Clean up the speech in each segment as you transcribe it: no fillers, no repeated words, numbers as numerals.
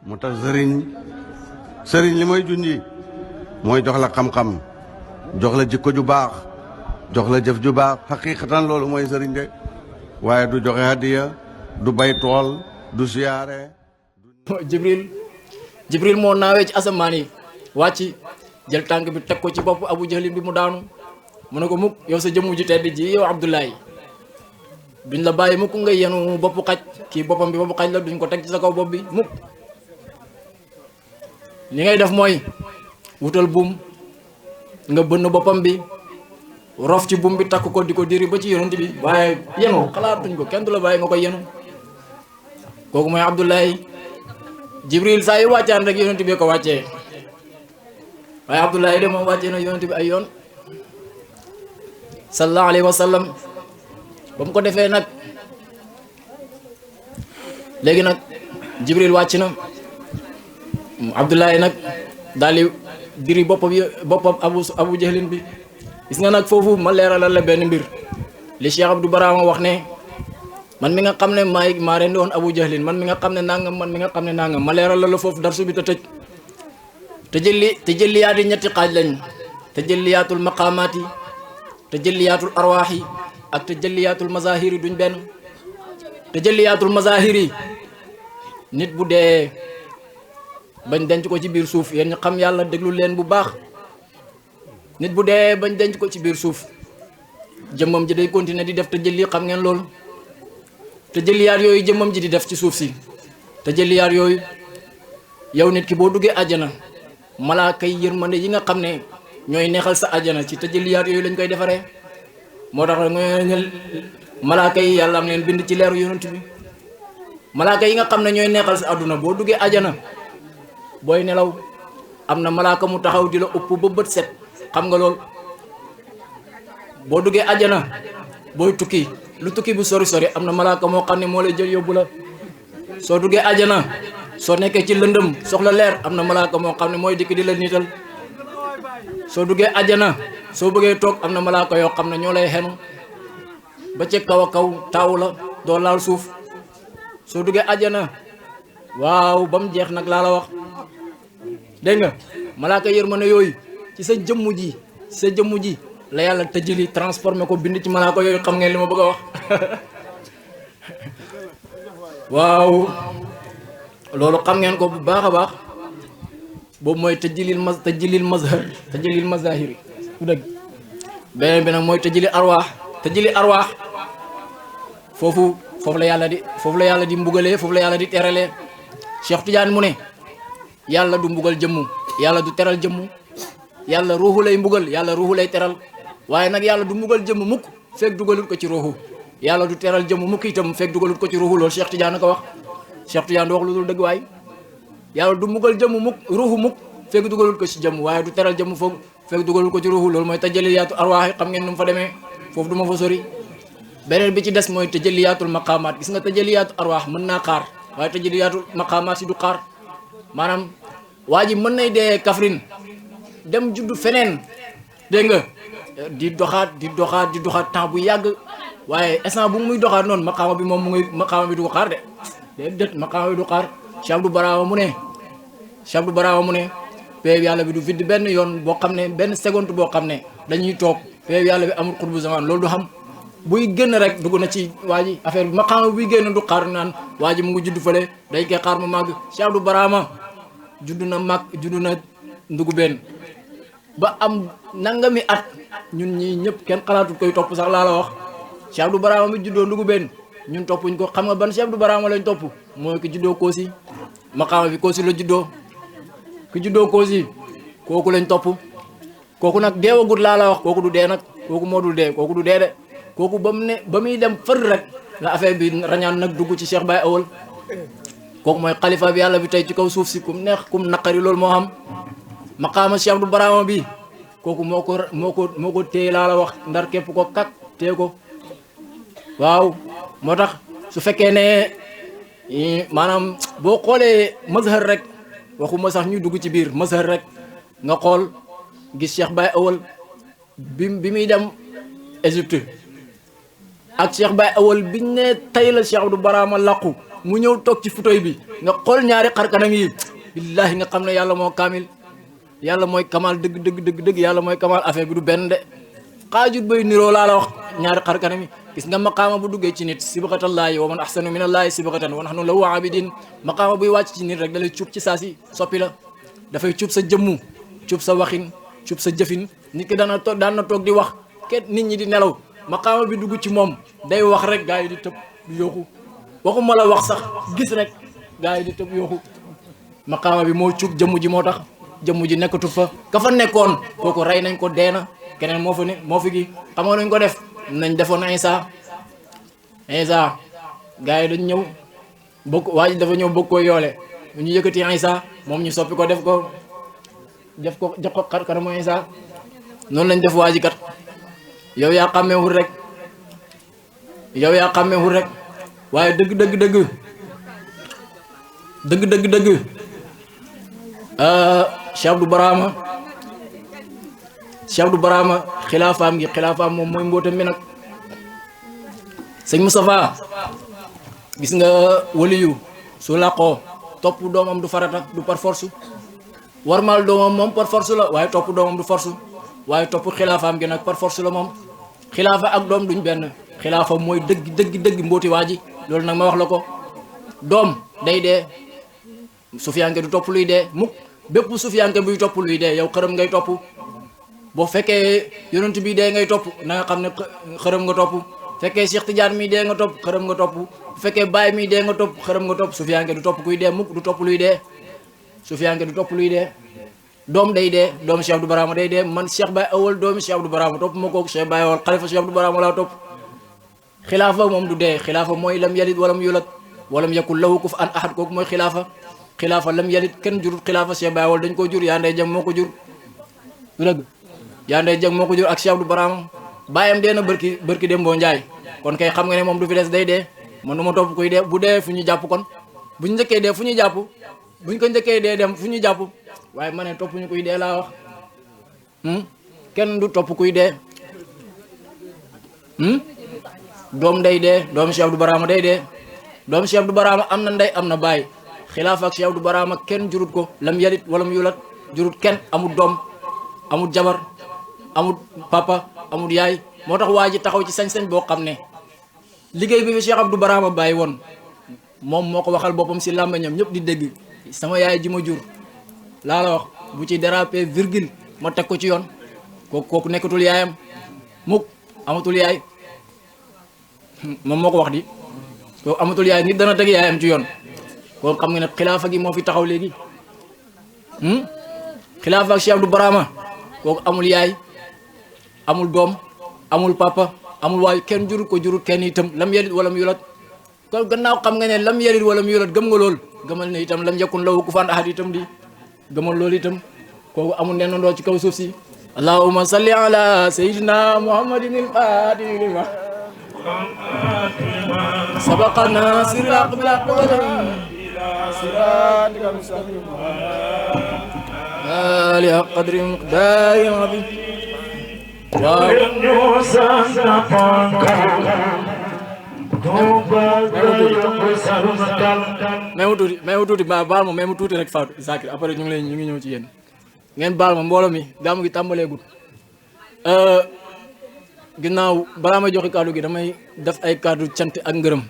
moo tax sëriñ li mooy junji mooy jox la xam-xam jox la jikko ju baax jox la jëf ju baax xaqiiqatan loolu mooy sëriñ de waaye du joxe hadiya du bay tool du siyaare. jibril moo naawee ci asamaan yi wàcc jël tànk bi teg ko ci bopp abu jahlin bi mu daanu mu ne ko mukk yow sa jëmm ji tedd ji yow Abdoulaye duñ la bàyyi mukk nga yenu boppu xaj kii boppam bi boppu xaj la duñ ko teg ci sa kaw bopp bi mukk li ngay def mooy wutal buum nga bënn boppam bi rof ci buum bi takk ko di ko diri ba ci yonent bi waaye yenu xalaatuñ ko kenn du la bàyyi nga koy yenu kooku mooy Abdoulaye jibril saa yu wàccaan rek yonent bi ko wàccee waaye Abdoulaye de moom wàccee na yonent bi ay yoon sallallahu alayhi wa sallam ba mu ko defee nag léegi nag jibril wàcc na Abdoulaye nag daal di diri boppam abu jahlin bi gis nga nag foofu ma leeralal la benn mbir li Cheikh Abdou Barama wax ne man mi nga xam ne maa rendi woon abu jahlin man mi nga xam ne nangam man mi nga xam ne nangam ma leeralal la foofu darsu bi te tëj tëjëliyaat yi ñetti xaaj lañ tëjëliyaatul maqaamaat yi tëjëliyaatul arwaax yi ak tëjëliyaatul mazahir yi duñ benn tëjëliyaatul mazahir yi nit bu dee bañ denc ko ci biir suuf yéen ñu xam yàlla déglu leen bu baax nit bu dee bañ denc ko ci biir suuf jëmmam ji day continuer di def tëjëli xam ngeen loolu tëjëliyaat yooyu jëmmam ji di def ci suuf si tëjëliyaat yooyu yow nit ki boo duggee àjjana malaaka yi yërmande yi nga xam ne ñooy neexal sa àjjana ci tëjëliyaat yooyu lañ koy defaree moo tax malaaka yi yàlla am leen bind ci leeru yonent bi malaaka yi nga xam ne ñooy neexal sa àdduna boo duggee àjjana booy nelaw am na malaaka mu taxaw di la ëpp ba bët set xam nga lool boo duggee àjjana booy tukki lu tukki bu sori sori am na malaaka moo xam ne moo lay jël yóbbu la soo duggee àjjana soo nekkee ci lëndëm soxla leer am na malaaka moo xam ne mooy dikk di la niital soo duggee àjjana soo bëggee toog am na malaaka yoo xam ne ñoo lay xenu ba ci kaw a kaw taawu la doo laal suuf soo duggee àjjana waaw ba mu jeex nag laa la wax dégg nga malaaka yërmande yooyu ci sa jëmm ji la yàlla tëjëli transformé ko bind ci malaaka yooyu xam ngeen li ma bëgg a wax waaw loolu xam ngeen ko bu baax a baax boobu mooy tëjëlil mazhar tëjëlil mazahiri bu dëgg beneen bi nag mooy tëjëli arwaax foofu la yàlla di mbugalee foofu la yàlla di teralee Cheikh Tidiane mu ne yàlla du mbugal jëmmu yàlla du teral jëmmu yàlla ruuxu lay mbugal yàlla ruuxu lay teral waaye nag yàlla du mbugal jëmm mukk fekk dugalut ko ci ruuxu yàlla du teral jëmm mukk itam fekk dugalut ko ci ruuxu loolu Cheikh Tidiane ko wax Cheikh Tidiane du wax lu dul dëgg waay yàlla du mbugal jëmm mukk ruuxu mukk fekk dugalut ko ci jëmm waaye du teral jëmm foog fekk dugalut ko ci ruuxu loolu mooy tajaliyaatu arwaax yi xam ngeen nu mu fa demee foofu du ma fa sori beneen bi ci des mooy tajaliyaatul maqaamaat gis nga tajaliyaatu arwaax mën naa xaar waaye tajaliyaatul maqaamaat si du xaar maanaam waa ji mën nay dee Kaffrine dem juddu feneen dégg nga di doxaat temps bu yàgg waaye instant bu muy doxaat noonu maqaama bi moom maqaama bi du ko xaar de déedéet maqaama bi du xaar Cheikh Abdou Barama mu ne peew yàlla bi du vide benn yoon boo xam ne benn seconde boo xam ne dañuy toog peew yàlla bi amul xutbu zaman loolu du xam buy génn rek dugg na ci waa ji affaire bi maqaama buy génn du xaar naan waa ji mu ngi judd fële dañ koy xaar mu màgg Cheikh Abdou Barama juddu na Ndugubeen ba am nangami at ñun ñii ñëpp kenn xalaatut koy topp sax laa la wax Cheikh Abdou Barama mi juddoo Ndugubeen ñun toppuñ ko xam nga ban Cheikh Abdou Barama lañ topp mooy ki juddoo Koosi maqaama bi Koosi la juddoo ki juddoo Koosi kooku lañ topp kooku nag deewagut laa la wax kooku du dee nag kooku moo dul dee kooku du dee de kooku ba muy dem fër rek la affaire bi rañaan nag dugg ci Cheikh Baye Awal kooku mooy xalifa bi yàlla bi tey ci kaw suuf si kum neex kum naqari loolu moo xam maqaama Cheikh Abdou Barama bi kooku moo ko téye laa la wax ndar képp ko kak téye ko waaw moo tax su fekkee ne maanaam boo xoolee mazhar rek waxuma sax ñuy dugg ci biir mazhar rek nga xool gis Cheikh Baye Awal bi muy dem Égypte ak Cheikh Baye Awal biñ ne tey la Cheikh Abdou Barama làqu mu ñëw toog ci fauteuil bi nga xool ñaari xar kanam yi billahi nga xam ne yàlla moo kaamil yàlla mooy kamal dëgg yàlla mooy kamal affaire bi du benn de xaajut bay niroo laa la wax ñaari xar kanam yi gis nga maqaama bu duggee ci nit sibxatallaahi wa man ahsanu minallaahi sibxatan wa nahnu lahu abidin maqaama buy wàcc ci nit rek da lay cuub ci saa si soppi la dafay cuub sa jëmmu cuub sa waxin cuub sa jëfin nit ki daan na toog di wax kenn nit ñi di nelaw maqaama bi dugg ci moom day wax rek gaa yi di tëb di yooxu waxuma la wax sax gis rek gaa yi di tëb yooxu maqaama bi moo cuub jëmm ji moo tax jëmm ji nekkatu fa ka fa nekkoon kooku rey nañ ko deena keneen moo fa ne moo fi gi xamoo nañ ko def nañ defoon Isa gaa yi dañ ñëw bokk waa ji dafa ñëw bëgg ko yoole ñu yëkkati Isa moom ñu soppi ko def ko jox ko xar kanamu Isa noonu lañ def waa ji kat yow yaa xàmmeewul rek waaye dëgg Cheikh Abdou Barama xilaafaam moom mooy mbootam mi nag sëñ Moustapha gis nga waliyu su làqoo topp doomam du farata du par force warmaal doomam moom par force la waaye topp doomam du force waaye topp xilaafaam gi nag par force la moom xilaafa ak doom duñ benn xilaafa mooy dëgg mbooti waa ji loolu nag ma wax la ko doom day dee sufiyanke du topp luy dee mukk bépp sufiyanke buy topp luy dee yow xërëm ngay topp boo fekkee yonent bi dee ngay topp na nga xam ne xërëm nga topp fekkee Cheikh Tidiane mi dee nga topp xërëm nga topp bu fekkee Baye mi dee nga topp xërëm nga topp sufiyanke du topp kuy dee mukk du topp luy dee sufiyanke du topp luy dee doom day dee doomu Cheikh Abdou Barama day dee man Cheikh Baye awal doomu Cheikh Abdou Barama topp ma kooku Cheikh Baye awal xalifa Cheikh Abdou Barama laa topp xilaafa moom du dee xilaafa mooy lam yalid walam yulad walam yakul lahu kufuwan ahad kooku mooy xilaafa lam yalid kenn jurut xilaafa Cheikh Baye awal dañ koo jur yaa ndey jëm moo ko jur du dëgg yaa ndey jëm moo ko jur ak Cheikh Abdou Barama baayam dee na bërki dem boo njaay kon kay xam nga ne moom du fi des day dee man du ma topp kuy dee bu dee fu ñu jàpp kon bu ñu njëkkee dee fu ñu jàpp buñ ko njëkkee dee dem fu ñu jàpp waaye ma ne topp ñu kuy dee laa wax kenn du topp kuy dee doom day dee doomu Cheikh Abdou Barama day dee doomu Cheikh Abdou Barama am na ndey am na baay xilaafa ak Cheikh Abdou Barama kenn jurut ko lam yalit walam yulat jurut kenn amul doom amul jabar amul papa amul yaay moo tax waa ji taxaw ci sañ-sañ boo xam ne liggéey bi fi Cheikh Abdou Barama bàyyi woon moom moo ko waxal boppam si làmbañam ñëpp di dégg sama yaay ji ma jur laa la wax bu ci dérapé virgule ma teg ko ci yoon kooku nekkatul yaayam mukk amatul yaay moom moo ko wax di kooku amatul yaay nit dana teg yaayam ci yoon kooku xam nga ne xilaafa gi moo fi taxaw léegi xilaafa ak Cheikh Abdou Barama kooku amul yaay amul doom amul papa amul waay kenn jurut ko jurut kenn itam lam yalit walam yulat kon gannaaw xam nga ne lam yalit walam yulat gëm nga lool gëmal ne itam lam yakun lahu kufuwan ahad itam di gëmal loolu itam kooku amul nennandoo ci kaw suuf si allahumma salli ala sayyidina muhammadin al-fatih lima sabaqa nasiril haqqi bil haqqi wa ila siratika mustaqim ali qadri miqdari azim may mu tuuti baal ma may mu tuuti rek Fatou Zakir après ñu ngi ñëw ci yéen ngeen baal ma mbooloo mi gàmmu gi tàmbaleegul ginnaaw balaa may joxe kàddu gi damay def ay kàddu cant ak ngërëm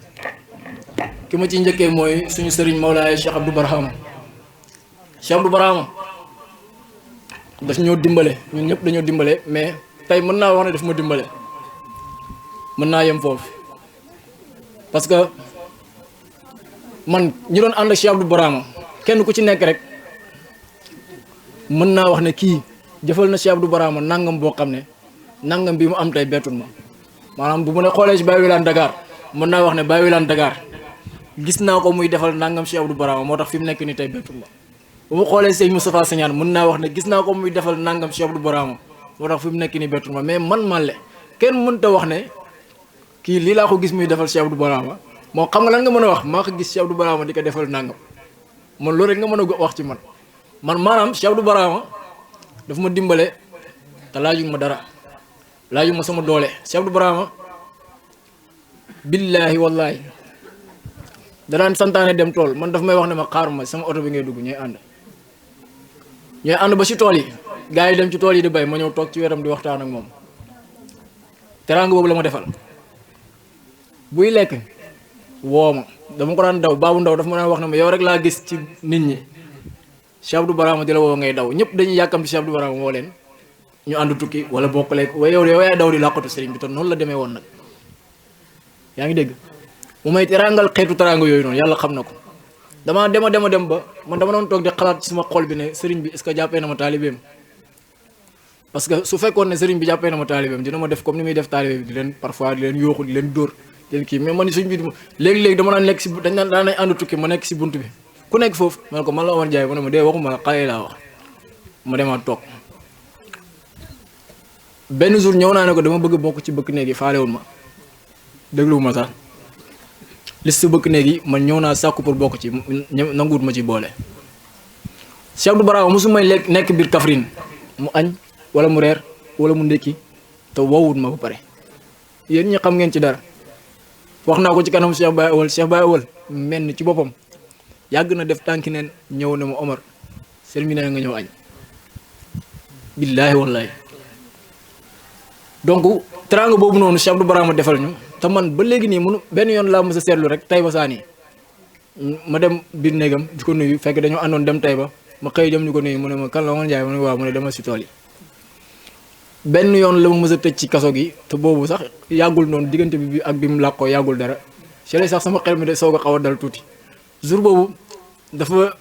ki ma ci njëkkee mooy suñu sëriñ Mawlaay Cheikh Abdou Barama Cheikh Abdou Barama daf ñoo dimbale ñun ñëpp dañoo dimbale mais tey mën naa wax ne daf ma dimbale mën naa yem foofu parce que man ñi doon ànd ak Cheikh Abdou Barama kenn ku ci nekk rek mën naa wax ne kii jëfal na Cheikh Abdou Barama nangam boo xam ne nangam bi mu am tey bettun ma maanaam bu mu ne xoolee si Baye Wilane Dakar mën naa wax ne Baye Wilane Dakar gis naa ko muy defal nangam Cheikh Abdou Barama moo tax fi mu nekk ni tey bettun ma bu mu xoolee sëñ Moustapha Sagnane mën naa wax ne gis naa ko muy defal nangam Cheikh Abdou Barama moo tax fi mu nekk ni bettun ma mais man le kenn mënta wax ne kii lii laa ko gis muy defal Cheikh Abdou Barama moo xam nga lan nga mën a wax maa ko gis Cheikh Abdou Barama di ko defal nangam man loolu rek nga mën a wax ci man maanaam Cheikh Abdou Barama daf ma dimbale te laaju ma dara laaju ma sama doole Cheikh Abdou Barama billaahi wallaahi danaan santaane dem tool man daf may wax ne ma xaaruma sama oto bi ngay dugg ñooy ànd ba si tool yi gars yi dem ci tool yi di bay ma ñëw toog ci wetam di waxtaan ak moom teraanga boobu la ma defal. buy lekk woo ma dama ko daan daw baabu ndaw daf ma daan wax ne ma yow rek laa gis ci nit ñi Cheikh Abdou Barama di la woo ngay daw ñëpp dañuy yàkkamti Cheikh Abdou Barama woo leen ñu ànd tukki wala bokk lekk waaye yow yaay daw di làqatu sëriñ bi te noonu la demee woon nag yaa ngi dégg mu may teraangal xeetu teraanga yooyu noonu yàlla xam na ko damaa dem ba man dama doon toog di xalaat ci sama xol bi ne sëriñ bi est-ce que jàppee na ma taalibeem parce que su fekkoon ne sëriñ bi jàppee na ma taalibeem dina ma def comme ni muy def taalibe bi di leen parfois di leen yooxu di leen dóor di leen kii mais man sëriñ bi léegi-léegi dama daan nekk si daan nañ ànd tukki ma nekk si bunt bi ku nekk foofu ma ne ko man la Omar Ndiaye mu ne ma dee waxuma la xale laa wax ma demaat toog benn jour ñëw naa ne ko dama bëgg bokk ci bëkk néeg yi faalewul ma dégluwu ma sax liste bëkk néeg yi man ñëw naa sàkku pour bokk ci nanguwut ma ci boole Cheikh Abdou Barama mosu may nekk biir Kaffrine mu añ wala mu reer wala mu ndékki te woowut ma ba pare yéen ñi xam ngeen ci dara wax naa ko ci kanam Cheikh Baye Awal menn ci boppam yàgg na def tànki neen ñëw ne ma Omar sëriñ bi nee nga ñëw añ billaahi wallaahi donc teraanga boobu noonu Cheikh Abdou Barama defal ñu te man ba léegi nii mënu benn yoon laa mës a seetlu rek Taïba Sani ma dem biir néegam di ko nuyu fekk dañoo àndoon dem Taïba ma xëy jëm ñu ko nuyu mu ne ma kan la Omar Ndiaye mu ne waaw mu ne dama si tool yi benn yoon la ma mës a tëj ci kaso gi te boobu sax yàggul noonu diggante bi ak bi mu làqoo yàggul dara ci sax sama xel mi de soog a xaw a dal tuuti jour boobu dafa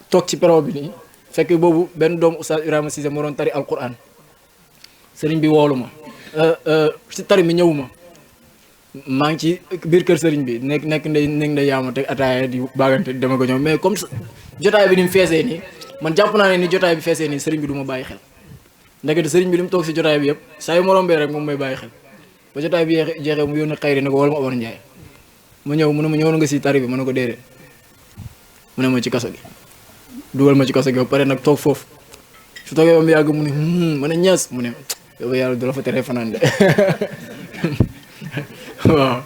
toog ci péro bi nii fekk boobu benn doomu Oustaz Ibrahima Cissé moo doon tari alquran sëriñ bi woolu ma si tari mi ñëwuma maa ngi ci biir kër sëriñ bi nekk nday yaama teg ataaya di baagante dama ko ñëw mais comme jotaay bi ni mu feesee nii man jàpp naa ne ni jotaay bi feesee nii sëriñ bi du ma bàyyi xel ndekete sëriñ bi li mu toog si jotaay bi yëpp saa yu ma rombee rek moom may bàyyi xel ba jotaay bi jeexee mu yónni xayri ne ko wala ma Omar Ndiaye ma ñëw mu ne ma ñëw na nga si tari bi ma ne ko déedéet mu ne ma ci kaso gi dugal ma ci kaso gi ba pare nag toog foofu su toogee ba mu yàgg mu ne ma ne ñaas mu ne yow yàlla du la fa teree fanaan de waaw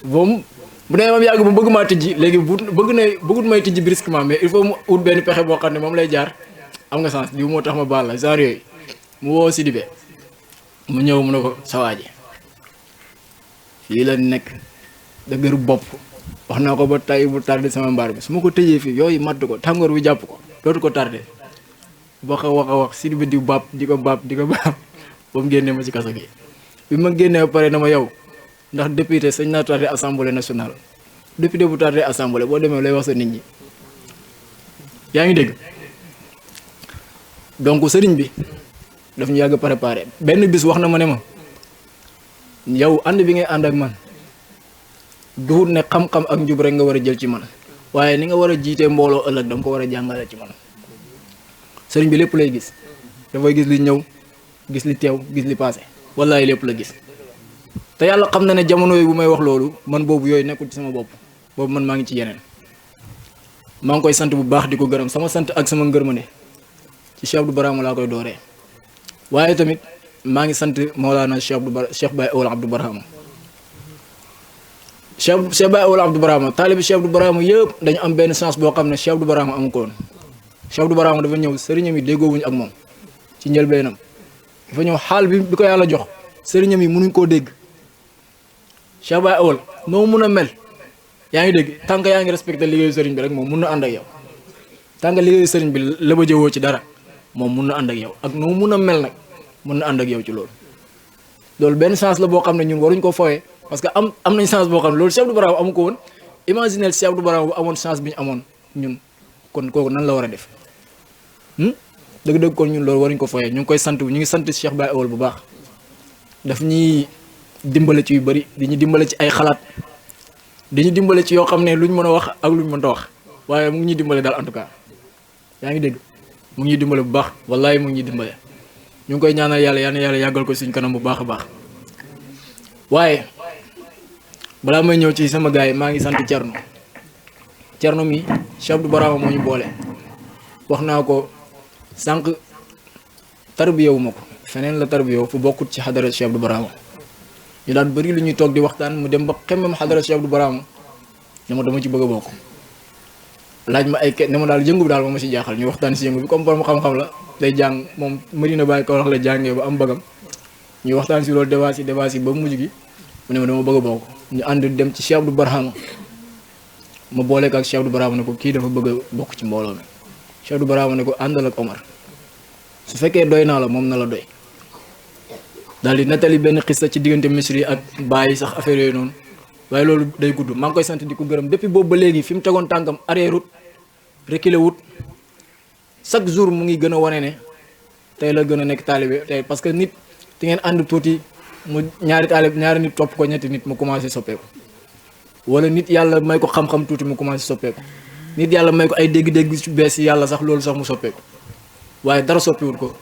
boobu bu dee moom yàgg mu bëgg maa tijji léegi bëggut may tijji brusquement mais il faut mu ut benn pexe boo xam ne moom lay jaar am nga sens lii moo tax ma baal la genre yooyu mu woo Sidibé mu ñëw mu ne ko sawaaji fii la nekk dëgër bopp wax naa ko ba tay bu tardé sama mbaar bi su ma ko tëjee fii yooyu matt ko tàngoor bi jàpp ko dootu ko tardé wax a wax Sidibé di baab di ko baab ba mu génnee ma ci kaso gi bi ma génnee ba pare na ma yow ndax député sañ naa tardé assemblée nationale député bu tardé assemblée boo demee lay wax sa nit ñi yaa ngi dégg donc sëriñ bi daf ñu yàgg préparé benn bis wax na ma ne ma yow ànd bi ngay ànd ak man duhut ne xam-xam ak njub rek nga war a jël ci man waaye ni nga war a jiitee mbooloo ëllëg danga ko war a jàngale ci man sëriñ bi lépp lay gis dafay gis li ñëw gis li teew gis li passé wallaay lépp la gis te yàlla xam na ne jamono yooyu bu may wax loolu man boobu yooyu nekkul ci sama bopp boobu man maa ngi ci yeneen maa ngi koy sant bu baax di ko gërëm sama sant ak sama ngërmande ci Cheikh Abdou Barama laa koy dooree waaye tamit maa ngi sant Mawlana Cheikh Baye Awal Abdou Barama Cheikh Baye Awal Abdou Barama taalibi Cheikh Abdou Barama yëpp dañu am benn chance boo xam ne Cheikh Abdou Barama amu ko woon Cheikh Abdou Barama dafa ñëw sëriñam yi déggoowuñu ak moom ci njëlbeenam dafa ñëw xaal bi ko yàlla jox sëriñam yi mënuñ koo dégg Cheikh Baye Awal noo mun a mel yaa ngi dégg tant que yaa ngi respecté liggéeyu sëriñ bi rek moom mun na ànd ak yow tant que liggéeyu sëriñ bi la ba jëwoo ci dara moom mun na ànd ak yow ak noo mun a mel nag mun na ànd ak yow ci loolu benn chance la boo xam ne ñun waruñ ko fooyee parce que am nañ chance boo xam ne loolu Cheikh Abdou Barama amu ko woon imaginez Cheikh Abdou Barama bu amoon chance bi ñu amoon ñun kon kooku nan la war a def dëgg-dëgg kon ñun loolu waruñ ko fooyee ñu ngi koy sant ñu ngi sant Cheikh Baye Awal bu baax daf ñuy dimbale ci yu bëri di ñu dimbale ci ay xalaat di ñu dimbale ci yoo xam ne luñ mën a wax ak luñ mënta wax waaye mu ngi ñuy dimbale daal en tout cas yaa ngi dégg mu ngi ñuy dimbale bu baax wallahi mu ngi ñuy dimbale ñu ngi koy ñaanal yàlla yàlla yàggal ko suñ kanam bu baax a baax waaye balaa may ñëw ci sama gars yi maa ngi sant Thierno mi Cheikh Abdou Barama moo ñu boole wax naa ko sànq tarbiyewu ma ko feneen la tarbiyewu fu bokkut ci xadara Cheikh Abdou Barama ñu daan bëri lu ñuy toog di waxtaan mu dem ba xemmem xadara Cheikh Abdou Barama ne ma dama ci bëgg a bokk laaj ma ay ne ma daal yëngu bi daal moom ma si jaaxal ñu waxtaan si yëngu bi comme borom xam-xam la day jàng moom Medina Baye Kaolack la jàngee ba am bëggam ñu waxtaan si loolu débat si ba mujj gi mu ne ma dama bëgg a bokk ñu ànd dem ci Cheikh Abdou Barhama ma boole ko ak Cheikh Abdou Barhama ne ko kii dafa bëgg a bokk ci mbooloo mi Cheikh Abdou Barhama ne ko àndal ak Omar su fekkee doy naa la moom na la doy daal di nettali benn xista ci diggante Misri ak Baye sax affaire yooyu noonu waaye loolu day gudd maa ngi koy sant di ko gërëm depuis boobu ba léegi fi mu tegoon tànkam arrière wut reculé wut chaque jour mu ngi gën a wane ne tey la gën a nekk taalibe tey parce que nit ti ngeen ànd tuuti mu ñaari nit topp ko ñetti nit mu commencé soppeeku wala nit yàlla may ko xam-xam tuuti mu commencé soppeeku nit yàlla may ko ay dégg-dégg ci bees yàlla sax loolu sax mu soppeeku waaye dara soppiwut ko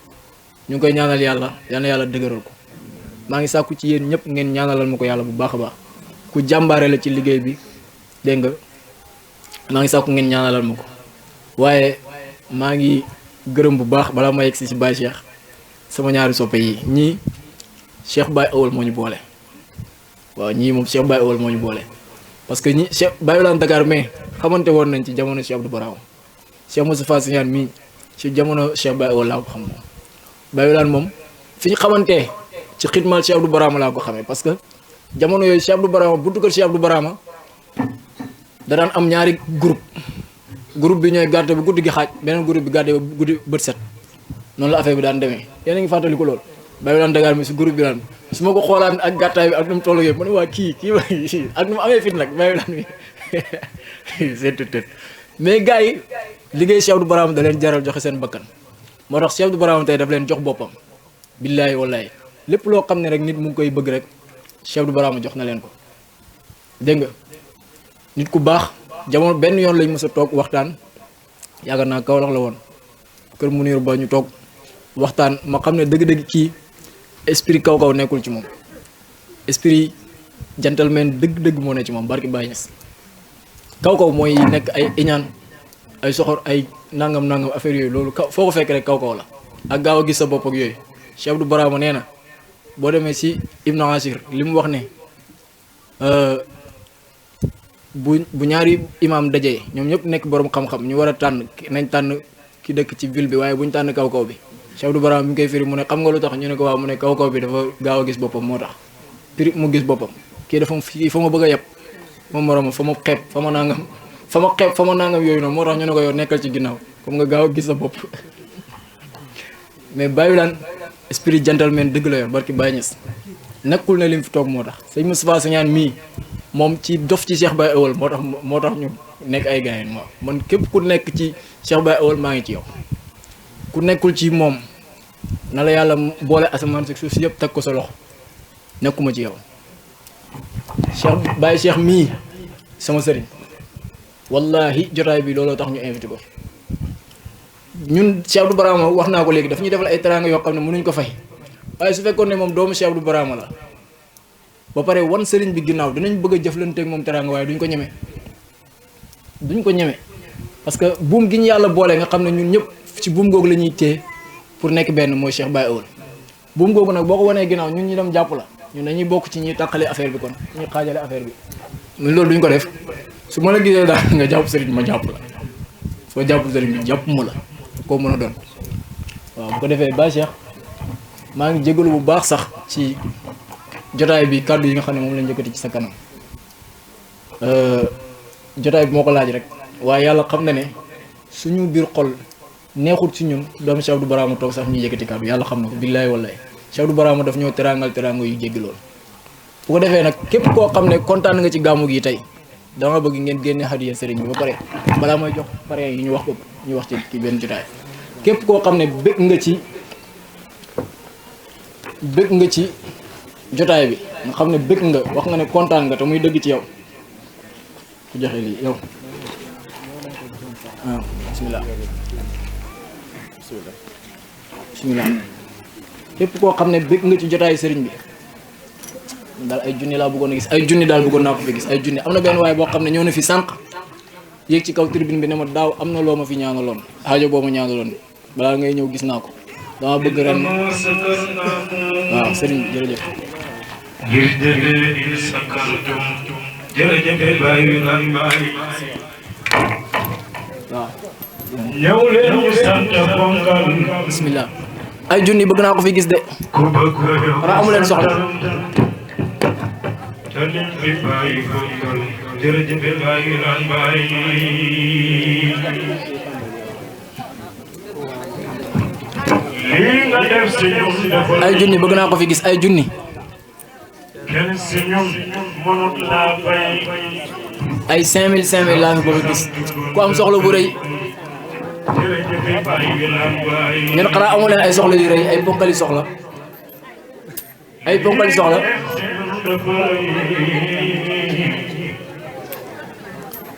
ñu ngi koy ñaanal yàlla yàlla dëgëral ko maa ngi sàkku ci yéen ñëpp ngeen ñaanalal ma ko yàlla bu baax a baax ku jàmbaare la ci liggéey bi dégg nga maa ngi sàkku ngeen ñaanalal ma ko waaye maa ngi gërëm bu baax balaa ma yegg si Baye Cheikh sama ñaari soppe yi ñii Cheikh Baye Awal moo ñu boole waaw ñii moom Cheikh Baye Awal moo ñu boole parce que ñi Cheikh Baye Wilane Dakar mais xamante woon nañ ci jamono Cheikh Abdou Barhama Cheikh Moustapha Signane mii ci jamono Cheikh Baye Awal laa ko xam moom Baye Wilane moom fi ñu xamantee ci xidmal Cheikh Abdou Barhama laa ko xamee parce que jamono yooyu Cheikh Abdou Barhama buntu kër Cheikh Abdou Barhama da daan am ñaari groupe bi ñooy garde ba guddi gi xaaj beneen groupe bi garde ba guddi bët set noonu la affaire bi daan demee yéen a ngi fàttali ko loolu Baye Wilane Dakar mi si groupe bi daan su ma ko xoolaan ak gàttaay bi ak nu mu toll yëpp ma ne waa kii ak nu mu amee fit nag Baye Wilane mi c'est tout mais gars yi liggéey Cheikh Abdou Barhama da leen jaral joxe seen bakkan moo tax Cheikh Abdou Barhama tey daf leen jox boppam billaahi wallaahi lépp loo xam ne rek nit mu ngi koy bëgg rek Cheikh Abdou Barhama jox na leen ko dégg nga nit ku baax jamono benn yoon lañ mës a toog waxtaan yaakaar naa Kaolack la woon kër Munir ba ñu toog waxtaan ma xam ne dëgg-dëgg kii esprit kaw nekkul ci moom esprit gentleman dëgg-dëgg moo ne ci moom barki Baye Niass kaw mooy nekk ay iñaan ay soxor ay nangam affaire yooyu loolu foo ko fekk rek kaw la ak gaaw a gis sa bopp ak yooyu Cheikh Abdou Barhama nee na boo demee si Ibn Asir li mu wax ne bu ñaari imam dajee ñoom ñëpp nekk borom xam-xam ñu war a tànn nañ tànn ki dëkk ci ville bi waaye bu ñu tànn kaw bi Cheikh Abdou Barhama mi ngi koy firi mu ne xam nga lu tax ñu ne ko waaw mu ne kaw bi dafa gaaw a gis boppam moo tax prix mu gis boppam kii dafa fa ma bëgg a yeb moom moroom fa ma xeeb fa ma nangam yooyu noonu moo tax ñu ne ko yow nekkal ci ginnaaw comme nga gaaw a gis sa bopp mais Baye Wilane esprit gentleman dëgg la yor barki Baye Niass nekkul ne lim fi toog moo tax sëñ Moustapha Signane mii moom ci dof ci Cheikh Baye Awal moo tax ñu nekk ay gars yi man képp ku nekk ci Cheikh Baye Awal maa ngi ci yow ku nekkul ci moom na la yàlla boole asamaan si suuf si yëpp teg ko sa loxo nekkuma ci yow Cheikh Baye Cheikh mii sama sëriñ wallahi jotaay bi looloo tax ñu invité ko ñun Cheikh Abdou Barhama wax naa ko léegi daf ñuy defal ay teraanga yoo xam ne mënuñ ko fay waaye su fekkoon ne moom doomu Cheikh Abdou Barhama la ba pare wan sëriñ bi ginnaaw dinañ bëgg a jëflanteeg moom teraanga waaye duñ ko ñeme parce que buum gi ñu yàlla boole nga xam ne ñun ñëpp ci buum googu la ñuy téye pour nekk benn mooy Cheikh Baye Awal buum googu nag boo ko wanee ginnaaw ñun ñu dem jàpp la ñun dañuy bokk ci ñuy tàqale affaire bi kon ñuy xaajale affaire bi mais loolu duñ ko def su ma la gisee daal nga jàpp sëriñ ma jàpp la soo jàpp sëriñ bi jàpp ma la koo mën a doon waaw bu ko defee Baye Cheikh maa ngi jégalu bu baax sax ci jotaay bi kàddu yi nga xam ne moom lañ njëkkati ci sa kanam jotaay bi moo ko laaj rek waaye yàlla xam na ne suñu biir xol neexut ci ñun doomu Cheikh Abdou Barhama toog sax ñuy yëkkati kàddu yàlla xam na ko billaahi wallaahi Cheikh Abdou Barhama daf ñoo teraanga yu jéggi loolu bu ko defee nag képp koo xam ne kontaan nga ci gàmmu gi tey dama bëgg ngeen génne hadiya sëriñ bi ba pare balaa may jox pare yi ñu wax ci benn jotaay képp koo xam ne bëgg nga ci jotaay bi nga xam ne bëgg nga wax nga ne kontaan nga te muy dëgg ci yow ku joxe lii yow waaw bismillah képp koo xam ne bëgg nga ci jotaayu sëriñ bi daal ay junni laa bëggoon a gis ay junni daal bëggoon naa ko fi gis ay junni am na benn waaye boo xam ne ñëw na fi sànq yéeg ci kaw tribune bi ne ma daaw am na loo ma fi ñaanaloon aajo boo ma ñaanaloon balaa ngay ñëw gis naa ko dama bëgg ren waaw sëriñ bi jërëjëf jërëjëf Baay Wilane Baay waaw ñëw leen ñu sant fonkal bismillah ay junni bëgg naa ko fi gis de ku bëgg xanaa amu leen soxla te lim fi bàyyi fonkal jërëjëf Baay Wilane Baay lii nga def si ñun dafa ay junni bëgg naa ko fi gis ay junni kenn si ñun mënut laa fay ay 5000 laa fi bëgg a gis ku am soxla bu rëy jërëjëf Baay Wilane Baay ngeen xanaa amu leen ay soxla yu rëy ay ponkali soxla ay ponkali soxla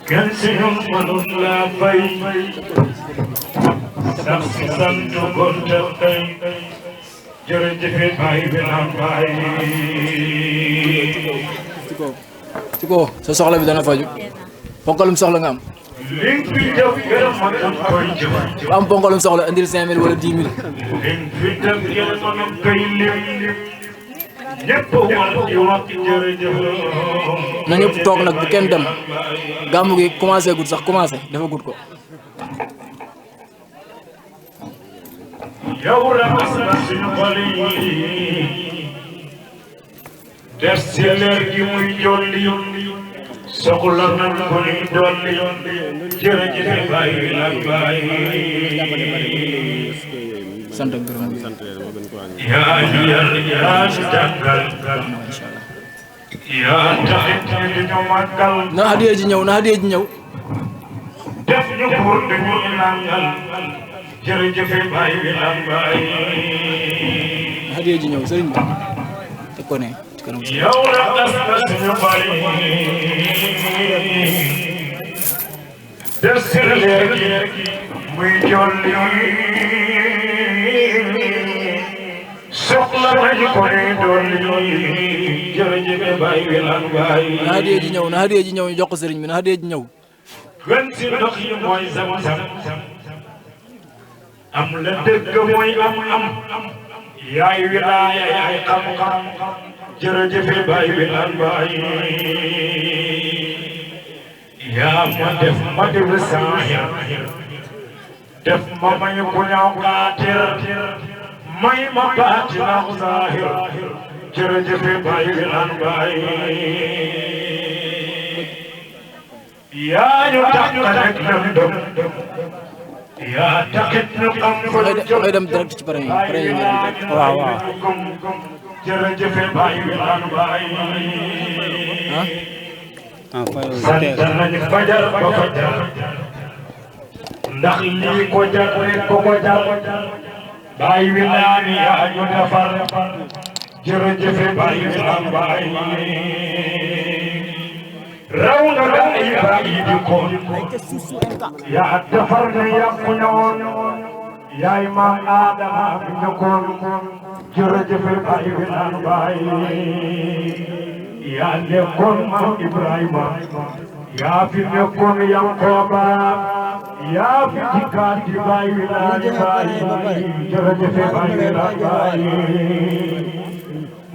kenn si ñun mënut laa fay sax si sant gonte tey jërëjëf Baay Wilane Baay ci ko sa soxla bi dana faju ponkalum soxla nga am liñ fi jëf gërëm ma dañ koy jëf ku am ponkalum soxla indil 5000 wala 10 000 liñ fi jëf gërëm ma dañ koy lim ñëpp war di wax jërëjëf na ñëpp toog nag bu kenn dem gàmmu gi commencé gut sax commencé dafa gut ko yow raxas na suñu xol yi def si leer gi muy jolli soxla nañ ko ni dolli jërëjëf Baay Wilane Baay sant ak gërëm yaa ñu yar yaa ñu jàngal yaa taxit ñu ñu màggal na hadiya ji ñëw na hadiya ji ñëw def ñu pour dañu nangal jërëjëf Baay Wilane Baay na hadiya ji ñëw sëriñ bi teg ko ne ci kanam yow raxas na suñu xol yi def si leer gi muy jolli soxla nañu ko ni dolli jërëjëf Baay Wilane Baay na hadiya ji ñëw na hadiya ji ñëw ñu jox ko sëriñ bi na hadiya ji ñëw gën si ndox yi mooy Zamzam am la dëgg mooy am yaay wilaaya yaay xam-xam jërëjëf Baay Wilane Baay yaa ma def ma def saahir def ma may ku ñaaw xaatir may ma baati na zaahir jërëjëf Baay Wilane Baay yaa ñu tàqaleeg lëndëm yaa taxit ñu xam fa lu jëm ngay dem direct ci pare yi waaw waaw jërëjëf Baay Wilane Baay sant nañu fajar ba fajar ndax lii ko jar rek ko jar Baay Wilane yaa ñu defar jërëjëf Baay Wilane Baay raw nga ay baay di ko yaa defar ne yàqu ñoon yaay maam Aadama bi ñëkkoon jërëjëf Baay Wilane Baay yaa nekkoon maam Ibrahima yaa fi nekkoon Yankoba yaa fi jikkaat di Baay Wilane Baay jërëjëf Baay Wilane Baay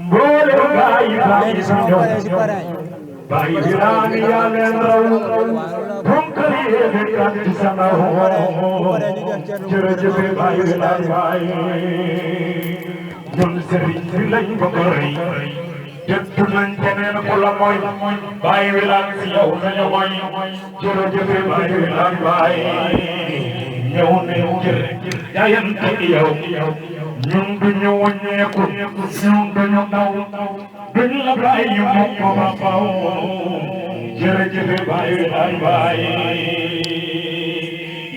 mboole baay baay si ñoom Baay Wilane yaa leen raw bonkal yéene kat ci sama jërëjëf Baay Wilane Baay ñun sëriñ si lañ ko rëy dëgg nañ keneen ku la mooy Baay Wilane si yow nañu mooy jërëjëf Baay Wilane Baay ñëw nañ jër jaayante yow ñun duñu wàññeeku ñun duñu daw duñu la bàyyi mukk ba faw jërëjëf Baay Wilane Baay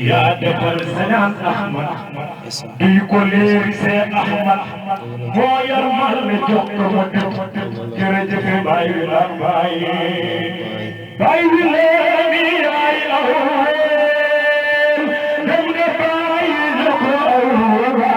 yaa defal Sañaan Ahmad duy ko leeri see Ahmad moo yor mal ne jox ko mu def jërëjëf Baay Wilane Baay Baay Wilane yaay awwal dem nga bàyyi la ko awwal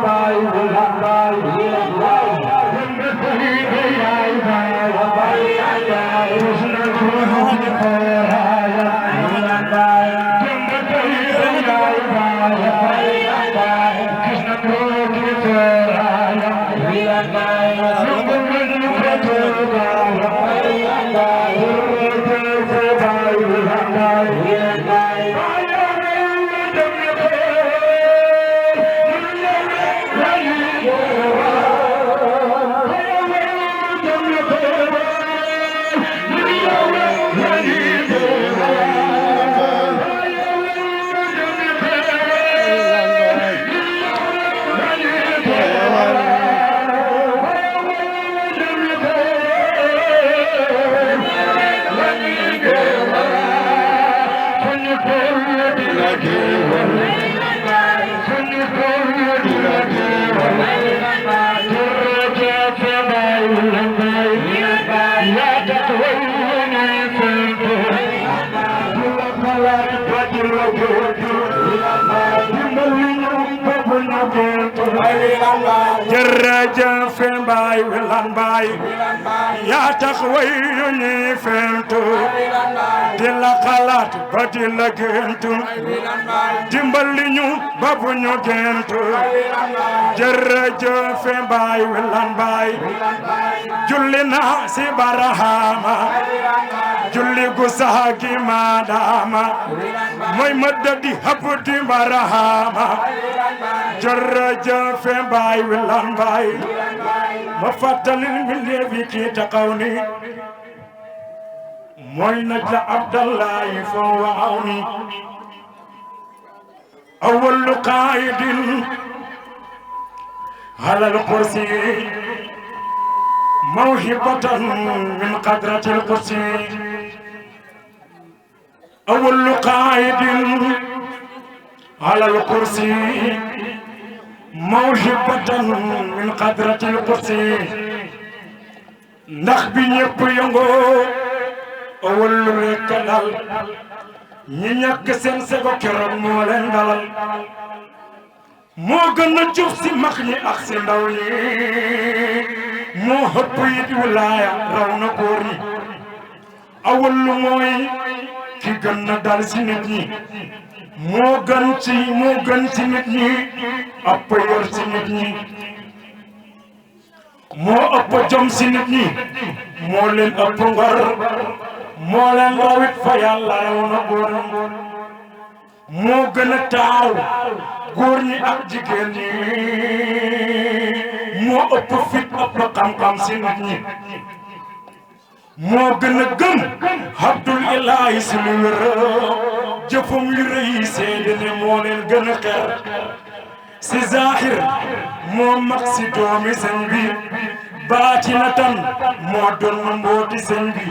Bye. jërëjëf Baay Wilane Baay yaa tax way yu ñuy fentu di la xalaat ba di la géntu dimbali ñu ba bu ñu géntu jërëjëf Baay Wilane Baay julli na si Barahama julli gu sax gi maadaama mooy ma dadi hab di Barahama jërëjëf Baay Wilane Baay ma fàttali mbindeef yi kii taxaw ni mooy naj la Abdallahi foo waaw ni awwalu qaa'idin alal kursi mawhibatan min qadratil kursi awwalu qaa'idin alal kursi mawhibatan min qadratil kursi ndax bi ñëpp yëngoo awwalu rekk dal ñi ñàkk seen sego keroog moo leen dalal moo gën a jub si mag ñi ak si ndaw ñi moo hëpp it wilaaya raw na góor ñi awwalu mooy ki gën na dal si nit ñi moo gën ci nit ñi ëpp yor si nit ñi moo ëpp jom si nit ñi moo leen ëpp ngor moo leen rawit fa yàlla raw na góor moo gën a taaw góor ñi ak jigéen ñi moo ëpp fit ëpp xam-xam si nit ñi moo gën a gëm Abdul Ilaahi si lu wér jëfam yu rëy seede ne moo leen gën a xeer si zahir moo mag si doomi sëñ bi baatinatan moo doon mbooti sëñ bi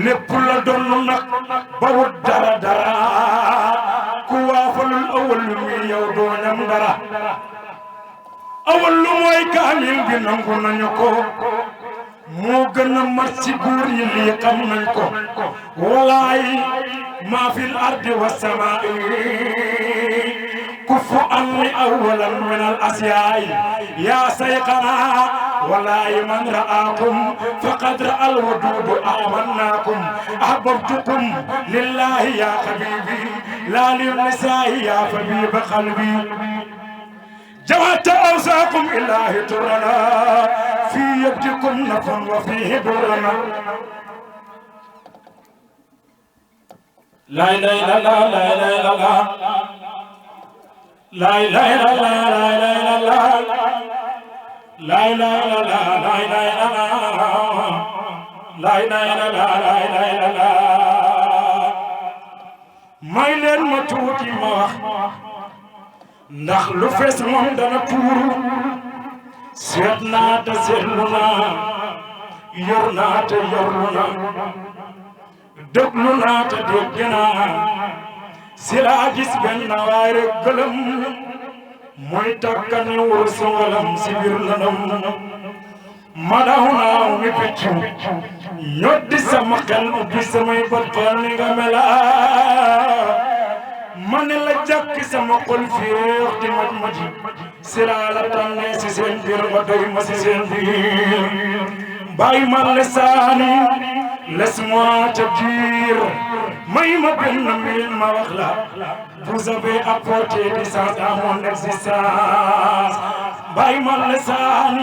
lépp la doon nag ba wut dara dara ku waafalul awwalu mi yow doo ñam dara awwalu mooy kaamil bi nangu nañu ko moo gën a mat ci góor ñi lii xam nañ ko walaay maa fil ardi wa samaa'i kufu anni awwalan min al asyaay yaa sayqana walaay man ra'aakum faqad ra'al wuduudu amannaakum ahbabtukum lillahi yaa habiibi laa lin nisaa'i yaa habiiba qalbi جمعت أوساكم إله ترنا في يدكم نفا وفيه درنا لا إله إلا الله لا إله إلا الله لا إله إلا الله لا إله إلا الله لا إله إلا الله لا إله إلا الله لا إله إلا الله may leen ma tuuti ma wax ndax lu fees moom dana tuuru seet naa te seetlu naa yor naa te yorlu naa déglu naa te dégg naa si laa gis benn waay rek gëlëm muy takkane wër songalam si biir lanam ma daw naaw mi piccu ñoddi sama xel ubbi samay bët xool ni nga mela man la jàkk sama xol féex di maj sira la tànne si seen biir nga doy ma si seen biir bàyyi ma lesaani laisse-moi te dire may ma benn mil ma wax la vous avez apporté du sens à mon existence bàyyi ma lesaani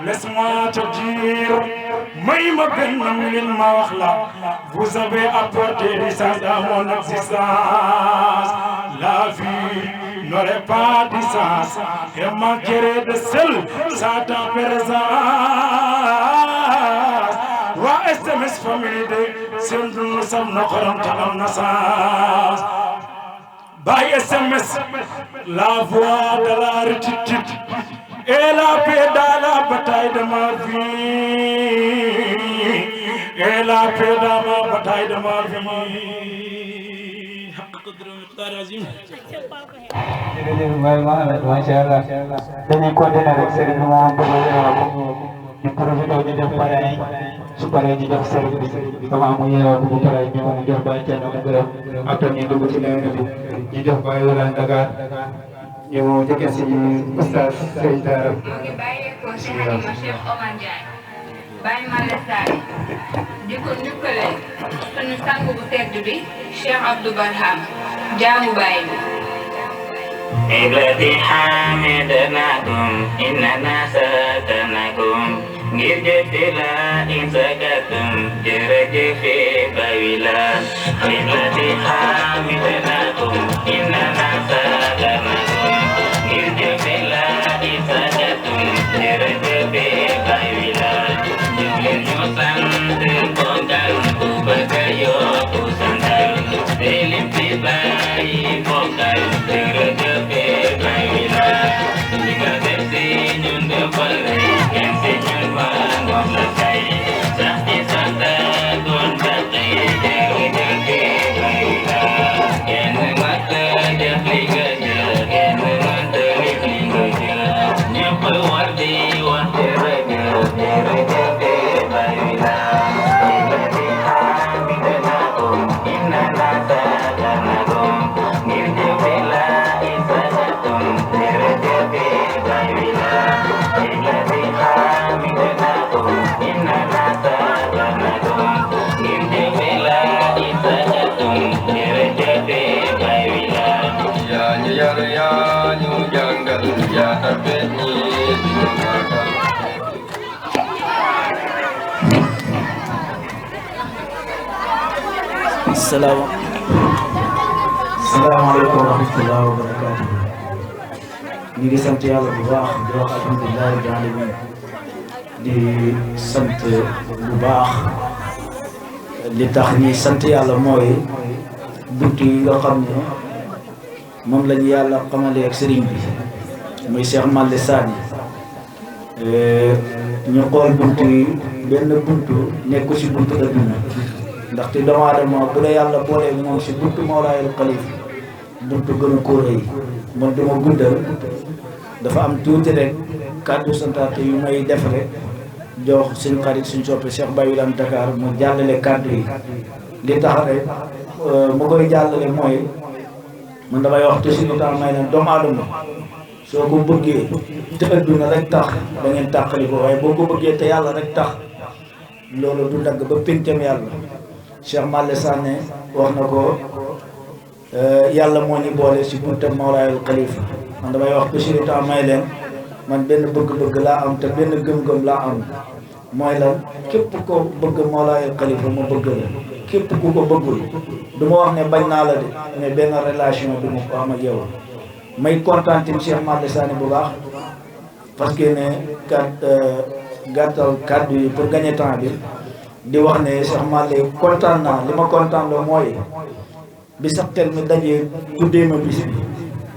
laisse-moi te dire may ma benn mil ma wax la vous avez apporté du sens à mon existence la vie n'aurait pas de sens et manquerait de sel sans ta présence waa SMS famille de seen dund sam na xorom te am na sens Baye SMS la voix de la rectitude et la paix dans la bataille de ma vie et la paix dans ma bataille de ma vie jërëjëf Baye Mohamed macha allah dañuy continuer rek Serigne moom bëgg di profité di def pare su paree ñu jox Serigne bi comment mu yeewoo bu paree ñu jox Baye Thierno gërëm ak ñu dugg ci leneen bi ñu jox Baye Wilane Dakar ñu jege si oustaz Sey Daara. mu ngi bàyyeekoo si Halima Cheikh Omar Ndiaye Baye Malle Sall di ko njukkale sunu sang bu tedd bi Cheikh Abdou Barham jaamu Baye bi. Iblati hamidanakum innana satanakum ngir jëfila insakatum jërëjëfe bawila. Iblati hamidanakum innana satanakum ngir jëfila insakatum jërëjëfe bawila. Jëfleen ñu sant kontaan ku bëgg yokku santal selim fi bàyyi bokkal jërëjëfe bawila. Li nga def si ñun defal kenn si ñun man wax la say sax ci sant doon bàqi jërëjëfe bawila. Kenn mat def li nga jël kenn mat def li nga jël ñëpp war di wax jërëjëf jërëjëfe bawila. Iblati hamidanakum innana satanakum ngir jëfila insakatum jërëjëfe bawila. Iblati hamidanakum innana satanakum ngir jëfila insakatum jërëjëfe bawila. yaa ñu yar yaa ñu jàngal yaa tarbet ñi ñu màggal. salaamaaleykum wa rahmatulah wa barakaatu. ñu ngi sant yàlla bu baax di wax alhamdulilah rabbil alamin di sant bu baax li tax ñi sant yàlla mooy bunt yi nga xam ne moom la ñu yàlla xamale ak sëriñ bi muy Cheikh Malle Sani ñu xool bunt yi benn buntu nekku si buntu adduna ndaxte doomu aadama bu la yàlla boolee moom si buntu Mawlaayul Xalif buntu gën a kóor yi man duma guddal dafa am tuuti rek kàddu santaate yu may def rek jox suñ xarit suñ soppe Cheikh Baye Wilane Dakar mu jàllale kàddu yi li tax rek mu koy jàllale mooy man damay wax toujours lu tax may leen doomu aadama soo ko bëggee te adduna rek tax da ngeen tàqali ko waaye boo ko bëggee te yàlla rek tax loolu du dagg ba péncam yàlla. Cheikh Malle Sani wax na ko yàlla moo ñu boole si buntam Mawlaayul Xalifa man damay wax toujours temps may leen man benn bëgg-bëgg laa am te benn gëm-gëm laa am mooy lan képp ko bëgg Mawlaayul Xalifa ma bëgg la képp ku ko bëggul du ma wax ne bañ naa la de mais benn relation du ma ko am ak yow may kontaan tamit Cheikh Malle Sani bu baax parce que ne gàttal kàddu yi pour gagner temps bi di wax ne Cheikh Malle kontaan naa li ma kontaan la mooy bi sax tel mi dajee tuddee ma bis bi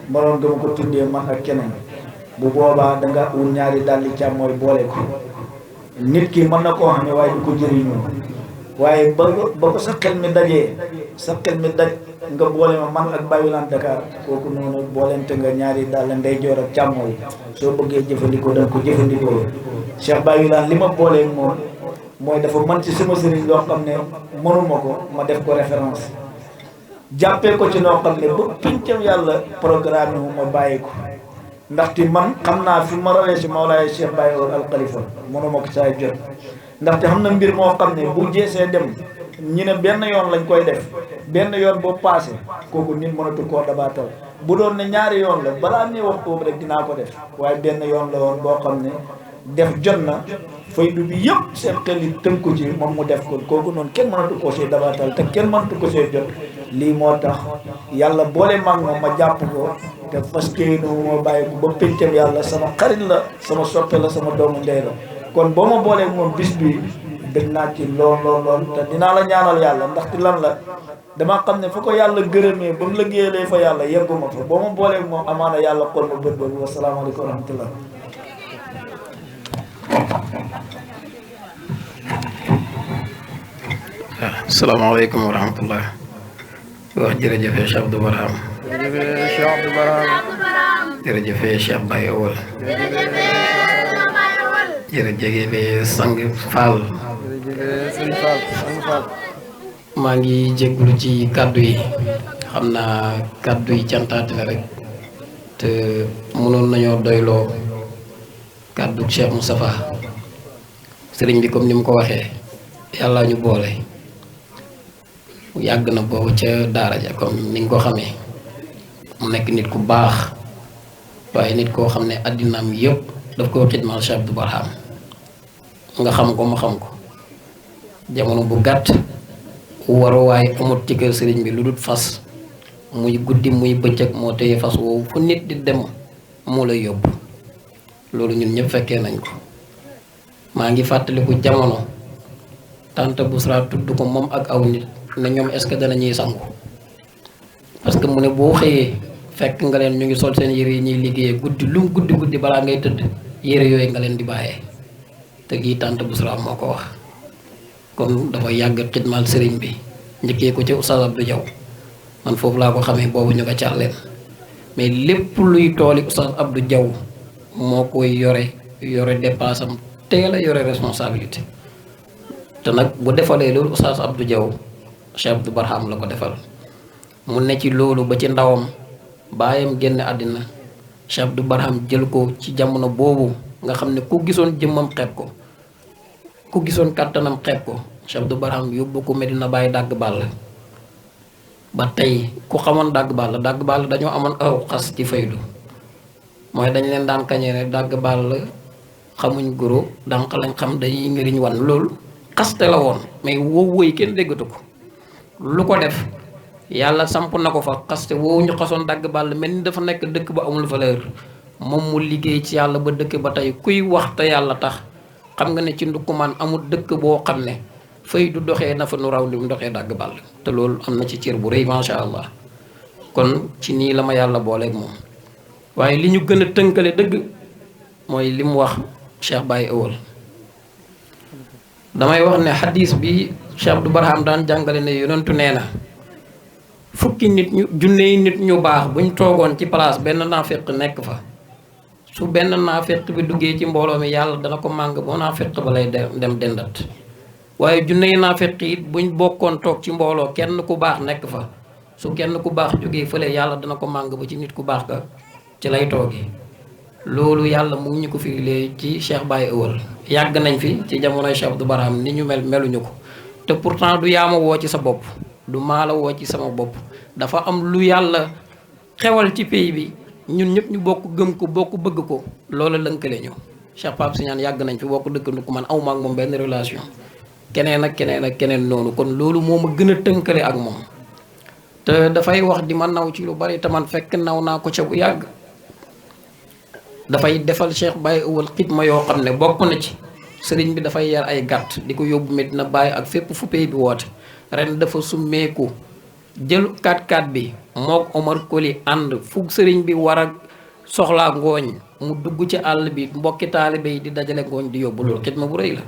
moroon nga ma ko tuddee man ak keneen bu boobaa danga wul ñaari dalli càmm mooy boole ko nit ki mën na koo xam ne waaye du ko jëriñoo waaye ba ko sa xel mi dajee sa xel mi daj nga boole ma man ak Baye Wilane Dakar kooku noonu boolente nga ñaari dàll ndeyjoor ak càmmooy soo bëggee jëfandikoo danga ko jëfandikoo Cheikh Baye Wilane li ma boolee moom mooy dafa mën ci sama sëriñ loo xam ne mënuma ko ma def ko référence jàppee ko ci noo xam ne ba pincam yàlla programme mu ma bàyyi ko ndaxte man xam naa fi ma rawee si Mawlaay Cheikh Baye Al Khalifa mënuma ko saa jot ndaxte xam na mbir moo xam ne bu jeesee dem ñu ne benn yoon lañ koy def benn yoon boo paase kooku nit mënatu koo dabaatal bu doon ne ñaari yoon la balaa ñuy wax boobu rek dinaa ko def waaye benn yoon la woon boo xam ne def jot na faydu bi yëpp seen xel yi tënku ci moom mu def ko kooku noonu kenn mënatu ko see dabaatal te kenn mënatu ko see jot lii moo tax yàlla boole mag moom ma jàpp ko te fas kéenu moo bàyyi ko ba péncam yàlla sama xarit la sama soppe la sama doomu ndey la kon boo ma boolee moom bis bi dëgg naa ci lool te dinaa la ñaanal yàlla ndaxte lan la dama xam ne fa ko yàlla gërëmee ba mu liggéeyee fa yàlla yegguma fa boo ma boolee moom amaana yàlla xool ma bët boobu wasalaamaaleykum wa rahmatullah. asalaamaaleykum wa rahmatullah. wax jërëjëf Cheikh Abdou Barham. jërëjëf Cheikh Abdou Barham. jërëjëf Cheikh Baye Awal. jërëjëf Sang Fall. jërëjëf Sëñ Fall Sang Fall. maa ngi jégalu ci kàddu yi xam naa kàddu yi cantaate la rek te mënoon nañoo doyloo kàddu Cheikh Moustapha sëriñ bi comme ni mu ko waxee yàlla ñu boole yàgg na boobu ca daara ja comme ni nga ko xamee mu nekk nit ku baax waaye nit koo xam ne addinaam yëpp daf koo xidmal Cheikh Abdou Barham nga xam ko ma xam ko jamono bu gàtt waruwaay amut ci kër sëriñ bi lu dul fas muy guddi muy bëccëg moo téye fas woowu fu nit di dem moo lay yóbbu loolu ñun ñëpp fekkee nañ ko maa ngi fàttaliku jamono tante Bousra tudd ko moom ak aw nit ne ñoom est-ce que danañuy sangu parce que mu ne boo xëyee fekk nga leen ñu ngi sol seen yére yi ñuy liggéeyee guddi lum guddi balaa ngay tëdd yére yooyu nga leen di bàyyee te gii tante Bousra moo ko wax kon dafa yàgg xidmal sëriñ bi njëkkee ko ci Oustaz Abdou Diaw man foofu laa ko xamee boobu ñu ko caaleen mais lépp luy tooli Oustaz Abdou Diaw moo koy yore dépasse am teel a yore responsabilité te nag bu defalee loolu Oustaz Abdou Diaw Cheikh Abdou Barham la ko defal mu ne ci loolu ba ci ndawam baayam génn àddina Cheikh Abdou Barham jël ko ci jamono boobu nga xam ne ku gisoon jëmmam xeeb ko ku gisoon kàttanam xeeb ko Cheikh Abdou Barham yóbbu ko Medina Baye dàgg bàll ba tey ku xamoon dàgg bàll dañoo amoon aw xas ci faydu mooy dañ leen daan kañee ne dàgg bàll xamuñ goro dànq lañ xam dañuy ngëriñ wan loolu xaste la woon mais wow woy kenn déggatu ko lu ko def yàlla samp na ko fa xaste woowu ñu xasoon dàgg bàll mel ni dafa nekk dëkk ba amul valeur moom mu liggéey ci yàlla ba dëkk ba tey kuy wax te yàlla tax xam nga ne ci ndukkumaan amul dëkk boo xam ne fay du doxee na fa nu raw li mu doxee dàgg bàll te loolu am na ci cër bu rëy macha allah kon ci nii la ma yàlla booleeg moom waaye li ñu gën a tënkale dëgg mooy li mu wax Cheikh Baye Ewal damay wax ne xadis bi Cheikh Abdou Barham daan jàngale ne yonentu nee na fukki nit ñu junney nit ñu baax buñ toogoon ci place benn naafeq nekk fa su benn naafeq bi duggee ci mbooloo mi yàlla dana ko màng boo naafeq ba lay dem dendat waaye junney naafeq it buñ bokkoon toog ci mbooloo kenn ku baax nekk fa su kenn ku baax jógee fële yàlla dana ko màng ba ci nit ku baax ka ci lay toogee loolu yàlla mu ngi ñu ko firilee ci Cheikh Baye Ewal yàgg nañ fi ci jamonoy Cheikh Abdou Barham ni ñu meluñu ko te pourtant du yaama woo ci sa bopp du maala woo ci sama bopp dafa am lu yàlla xewal ci pays bi ñun ñëpp ñu bokk gëm ko bokk bëgg ko loolu lënkale ñu Cheikh Pape Signane yàgg nañ fi bokk dëkkandu ko man aw ma ak moom benn relation keneen ak keneen noonu kon loolu moo ma gën a tënkale ak moom te dafay wax di ma naw ci lu bari te man fekk naw naa ko ca bu yàgg dafay defal Cheikh Baye Ewal xidma yoo xam ne bokk na ci sëriñ bi dafay yar ay gàtt di ko yóbbu Medina Baye ak fépp fu pays bi woote ren dafa summeeku jël 4x4 bi mook Omar Koli ànd fu sëriñ bi war a soxlaa ngooñ mu dugg ci àll bi mbokki taalibe yi di dajale ngooñ di yóbbu loolu xidma bu rëy la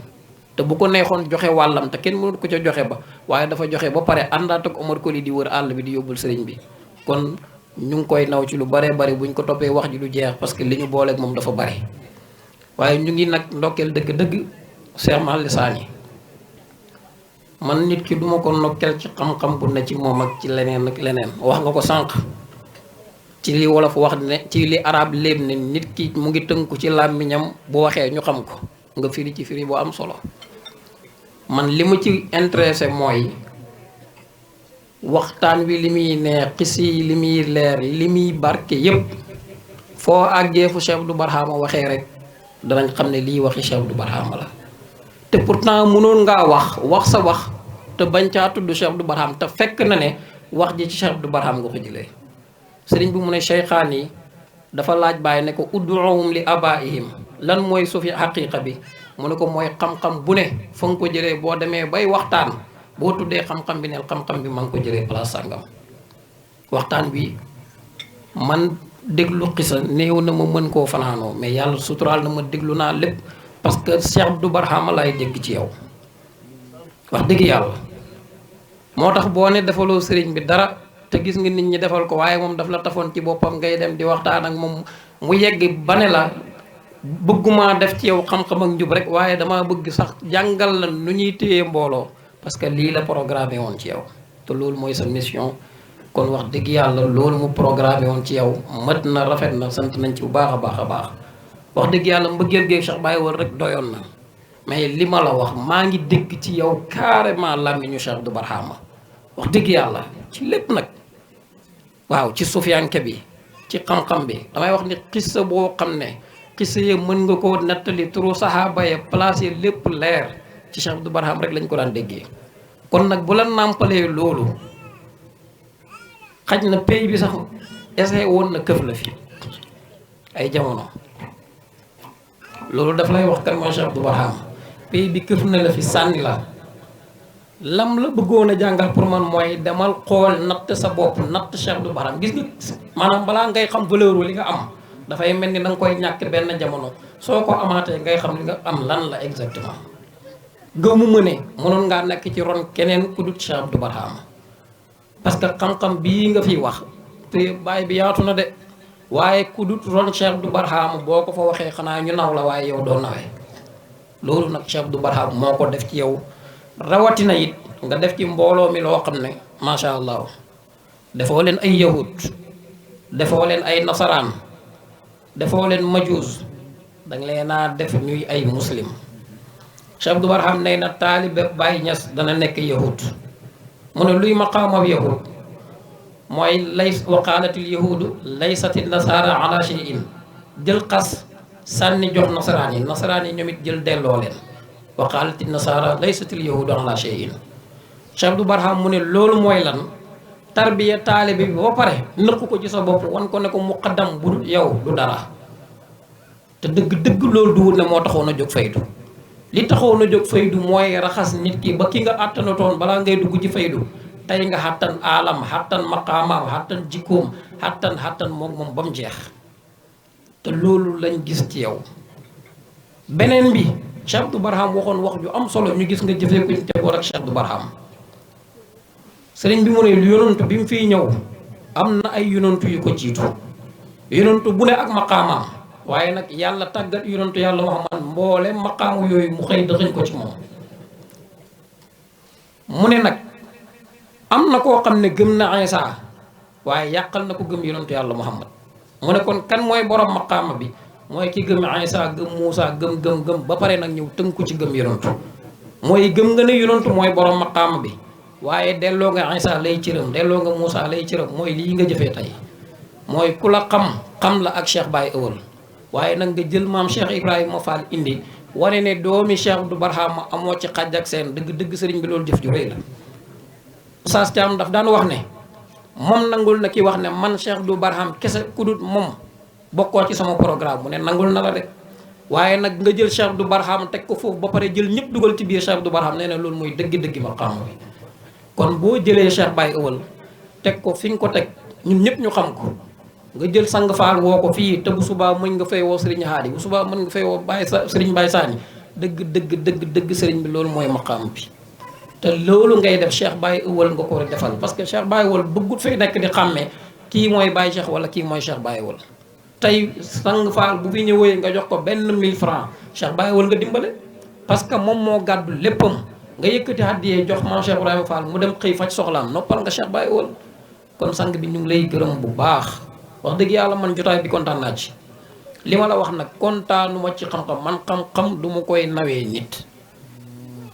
te bu ko neexoon joxe wàllam te kenn mënut ko ca joxe ba waaye dafa joxe ba pare àndaat ak Omar Koli di wër àll bi di yóbbul sëriñ bi kon ñu ngi koy naw ci lu baree bari buñ ko toppee wax ji du jeex parce que li ñu booleeg moom dafa bari waaye ñu ngi nag ndokkeel dëgg-dëgg Cheikh Mahaly Sani man nit ki duma ko ndokkeel ci xam-xam bu ne ci moom ak ci leneen ak leneen wax nga ko sànq ci li wolof wax ne ci li arab léeb ne nit ki mu ngi tënku ci làmmiñam bu waxee ñu xam ko nga firi ci firi bu am solo man li mu ci intéressé mooy waxtaan wi li muy neex xis yi li muy leer li muy barke yépp foo àggee fu Cheikh Abdou Barham waxee rek danañ xam ne lii waxi Cheikh Abdou Barham la te pourtant mënoon ngaa wax sa wax te bañ caa tudd Cheikh Abdou Barham te fekk na ne wax ji ci Cheikh Abdou Barham nga ko jëlee sëriñ bi mu ne cheykhaan yi dafa laaj bàyyi ne ko ud'uhum li abaihim lan mooy sufi xaqiqa bi mu ne ko mooy xam-xam bu ne fa nga ko jëlee boo demee bay waxtaan boo tuddee xam-xam bi neel xam-xam bi maa ngi ko jëlee place sàngam waxtaan bi man déglu xisa néew na ma mën koo fanaanoo mais yàlla suturaal na ma déglu naa lépp parce que Cheikh Abdou Barham laay dégg ci yow wax dëgg yàlla moo tax boo ne defaloo sëriñ bi dara te gis nga nit ñi defal ko waaye moom daf la tafoon ci boppam ngay dem di waxtaan ak moom mu yegg ba ne la bëgguma def ci yow xam-xam ak njub rek waaye dama bëgg sax jàngal la nu ñuy téye mbooloo parce que lii la programmé woon ci yow te loolu mooy sa mission kon wax dëgg yàlla loolu mu programmé woon ci yow mat na rafet na sant nañ ci bu baax a baax a baax wax dëgg yàlla mbëggeel geeg Cheikh Baye Wal rek doyoon na mais li ma la wax maa ngi dégg ci yow carrément làmmiñu Cheikh Abdou Barhama wax dëgg yàlla ci lépp nag waaw ci sufiyanke bi ci xam-xam bi damay wax ni xissa boo xam ne xissa yi mën nga koo nettali turu saxaaba ya placé lépp leer ci Cheikh Abdou Barhama rek lañ ko daan déggee kon nag bu la nàmpalee loolu xaj na pays bi sax essayé woon na këf la fi ay jamono loolu daf lay wax kan mooy Cheikh Abdou Barhama pays bi këf na la fi sànni la lam la bëggoon a jàngal pour man mooy demal xool natt sa bopp natt Cheikh Abdou Barhama gis nga maanaam balaa ngay xam valeur li nga am dafay mel ni da nga koy ñàkk benn jamono soo ko amaatee ngay xam li nga am lan la exactement gëmu ma ne mënoon ngaa nekk ci ron keneen ku dut Cheikh Abdou Barhama parce que xam-xam bii nga fi wax te baay bi yaatu na de waaye ku dut ron Cheikh Abdou Barhama boo ko fa waxee xanaa ñu naw la waaye yow doo nawee loolu nag Cheikh Abdou Barhama moo ko def ci yow rawatina it nga def ci mbooloo mi loo xam ne macha allah defoo leen ay yahud defoo leen ay nasaraan defoo leen majuus danga leen a def ñuy ay muslim Cheikh Abdou Barhama nee na taalibe Baay Ñas dana nekk yahud mu ne luy maqaamab yahud mooy lay waqaalatil yahudu laysati nasaara ala shay'in jël xas sànni jox nasaraan yi ñoom it jël delloo leen waqaalati nasaara laysatil yahudu ala shay'in Cheikh Abdou Barhama mu ne loolu mooy lan tarbiya taalibe bi ba pare nëkk ko ci sa bopp wan ko ne ko muqaddam bu dul yow du dara te dëgg-dëgg loolu duwul ne moo taxoon a jóg faydu li taxoon a jóg faydu mooy raxas nit ki ba ki nga àttanatoon balaa ngay dugg ci faydu tey nga xattan alam xattan maqaamaam xattan jikkoom xattan moom ba mu jeex te loolu lañ gis ci yow beneen bi Cheikh Abdou Barhama waxoon wax ju am solo ñu gis nga jëfee ko ci tegoor ak Cheikh Abdou Barhama sëriñ bi mu ne yonantu bi mu fiy ñëw am na ay yonantu yu ko jiitu yonantu bu ne ak maqaamaam waaye nag yàlla tàggat yonantu yàlla Muhammad mboole maqaamu yooyu mu xëy dëxëñ ko ci moom mu ne nag am na koo xam ne gëm na Isa waaye yàqal na ko gëm yonantu yàlla Muhammad mu ne kon kan mooy borom maqaama bi mooy ki gëm Isa gëm Muusa gëm ba pare nag ñëw tënku ci gëm yonantu mooy gëm nga ne yonantu mooy borom maqaama bi waaye delloo nga Isa lay cëram delloo nga Muusa lay cëram mooy lii nga jëfee tey mooy ku la xam la ak Cheikh Baye Ewal waaye nag nga jël maam Cheikh Ibrahima Fall indi wane ne doomi Cheikh Abdou Barhama amoo ci xaj ak seen dëgg sëriñ bi loolu jëf ju rëy la Oustaz Thiam daf daan wax ne moom nangul na ki wax ne man Cheikh Abdou Barhama kese ku dut moom bokkoo ci sama programme mu ne nangul na la de waaye nag nga jël Cheikh Abdou Barhama teg ko foofu ba pare jël ñëpp dugal ci biir Cheikh Abdou Barhama nee na loolu mooy dëgg maqaam bi kon boo jëlee Cheikh Baye Ewal teg ko fi nga ko teg ñun ñëpp ñu xam ko nga jël sang faal woo ko fii te bu subaa mën nga fay woo Serigne Haadi bu subaa mën nga fay woo Serigne Baye Sani dëgg Serigne bi loolu mooy maqaam bi te loolu ngay def Cheikh Baye Ewal nga ko defal parce que Cheikh Baye Ewal bëggut fay nekk di xàmmee kii mooy Baye Cheikh wala kii mooy Cheikh Baye Ewal tey sang faal bu fi ñëwee nga jox ko benn 1000 francs Cheikh Baye Ewal nga dimbale parce que moom moo gàddu léppam nga yëkkati haddiyee jox maam Cheikh Ibrahima Fall mu dem xëy faj soxlaam noppal nga Cheikh Baye Ewal kon sang bi ñu ngi lay gërëm bu baax wax dëgg yàlla man jotaay bi kontaan naa ci li ma la wax nag kontaanuma ci xam-xam man xam-xam du ma koy nawee nit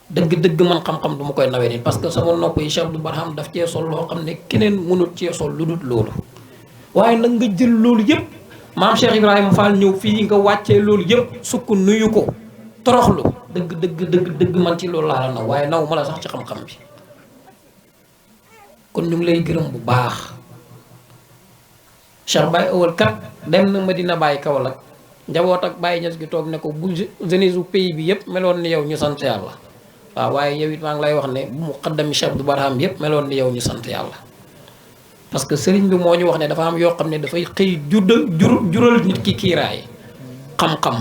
dëgg man xam-xam du ma koy nawee nit parce que sama nopp yi Cheikh Abdou Barhama daf cee sol loo xam ne keneen mënut cee sol lu dul loolu waaye nag nga jël loolu yëpp maam Cheikh Ibrahima Fall ñëw fii nga wàccee loolu yëpp sukk nuyu ko toroxlu dëgg man ci loolu laa la naw waaye naw ma la sax ci xam-xam bi kon ñu ngi lay gërëm bu baax Cheikh Baye Ewal kat dem na Medina Baye Kaolack njaboot ak Baye Niass gi toog ne ko bu jeunesse u pays bi yëpp meloon ni yow ñu sant yàlla waaw waaye yow it maa ngi lay wax ne bu mu xaddami Cheikh Abdou Barhama yëpp meloon ni yow ñu sant yàlla parce que sëriñ bi moo ñu wax ne dafa am yoo xam ne dafay xëy jural nit ki kiiraay xam-xam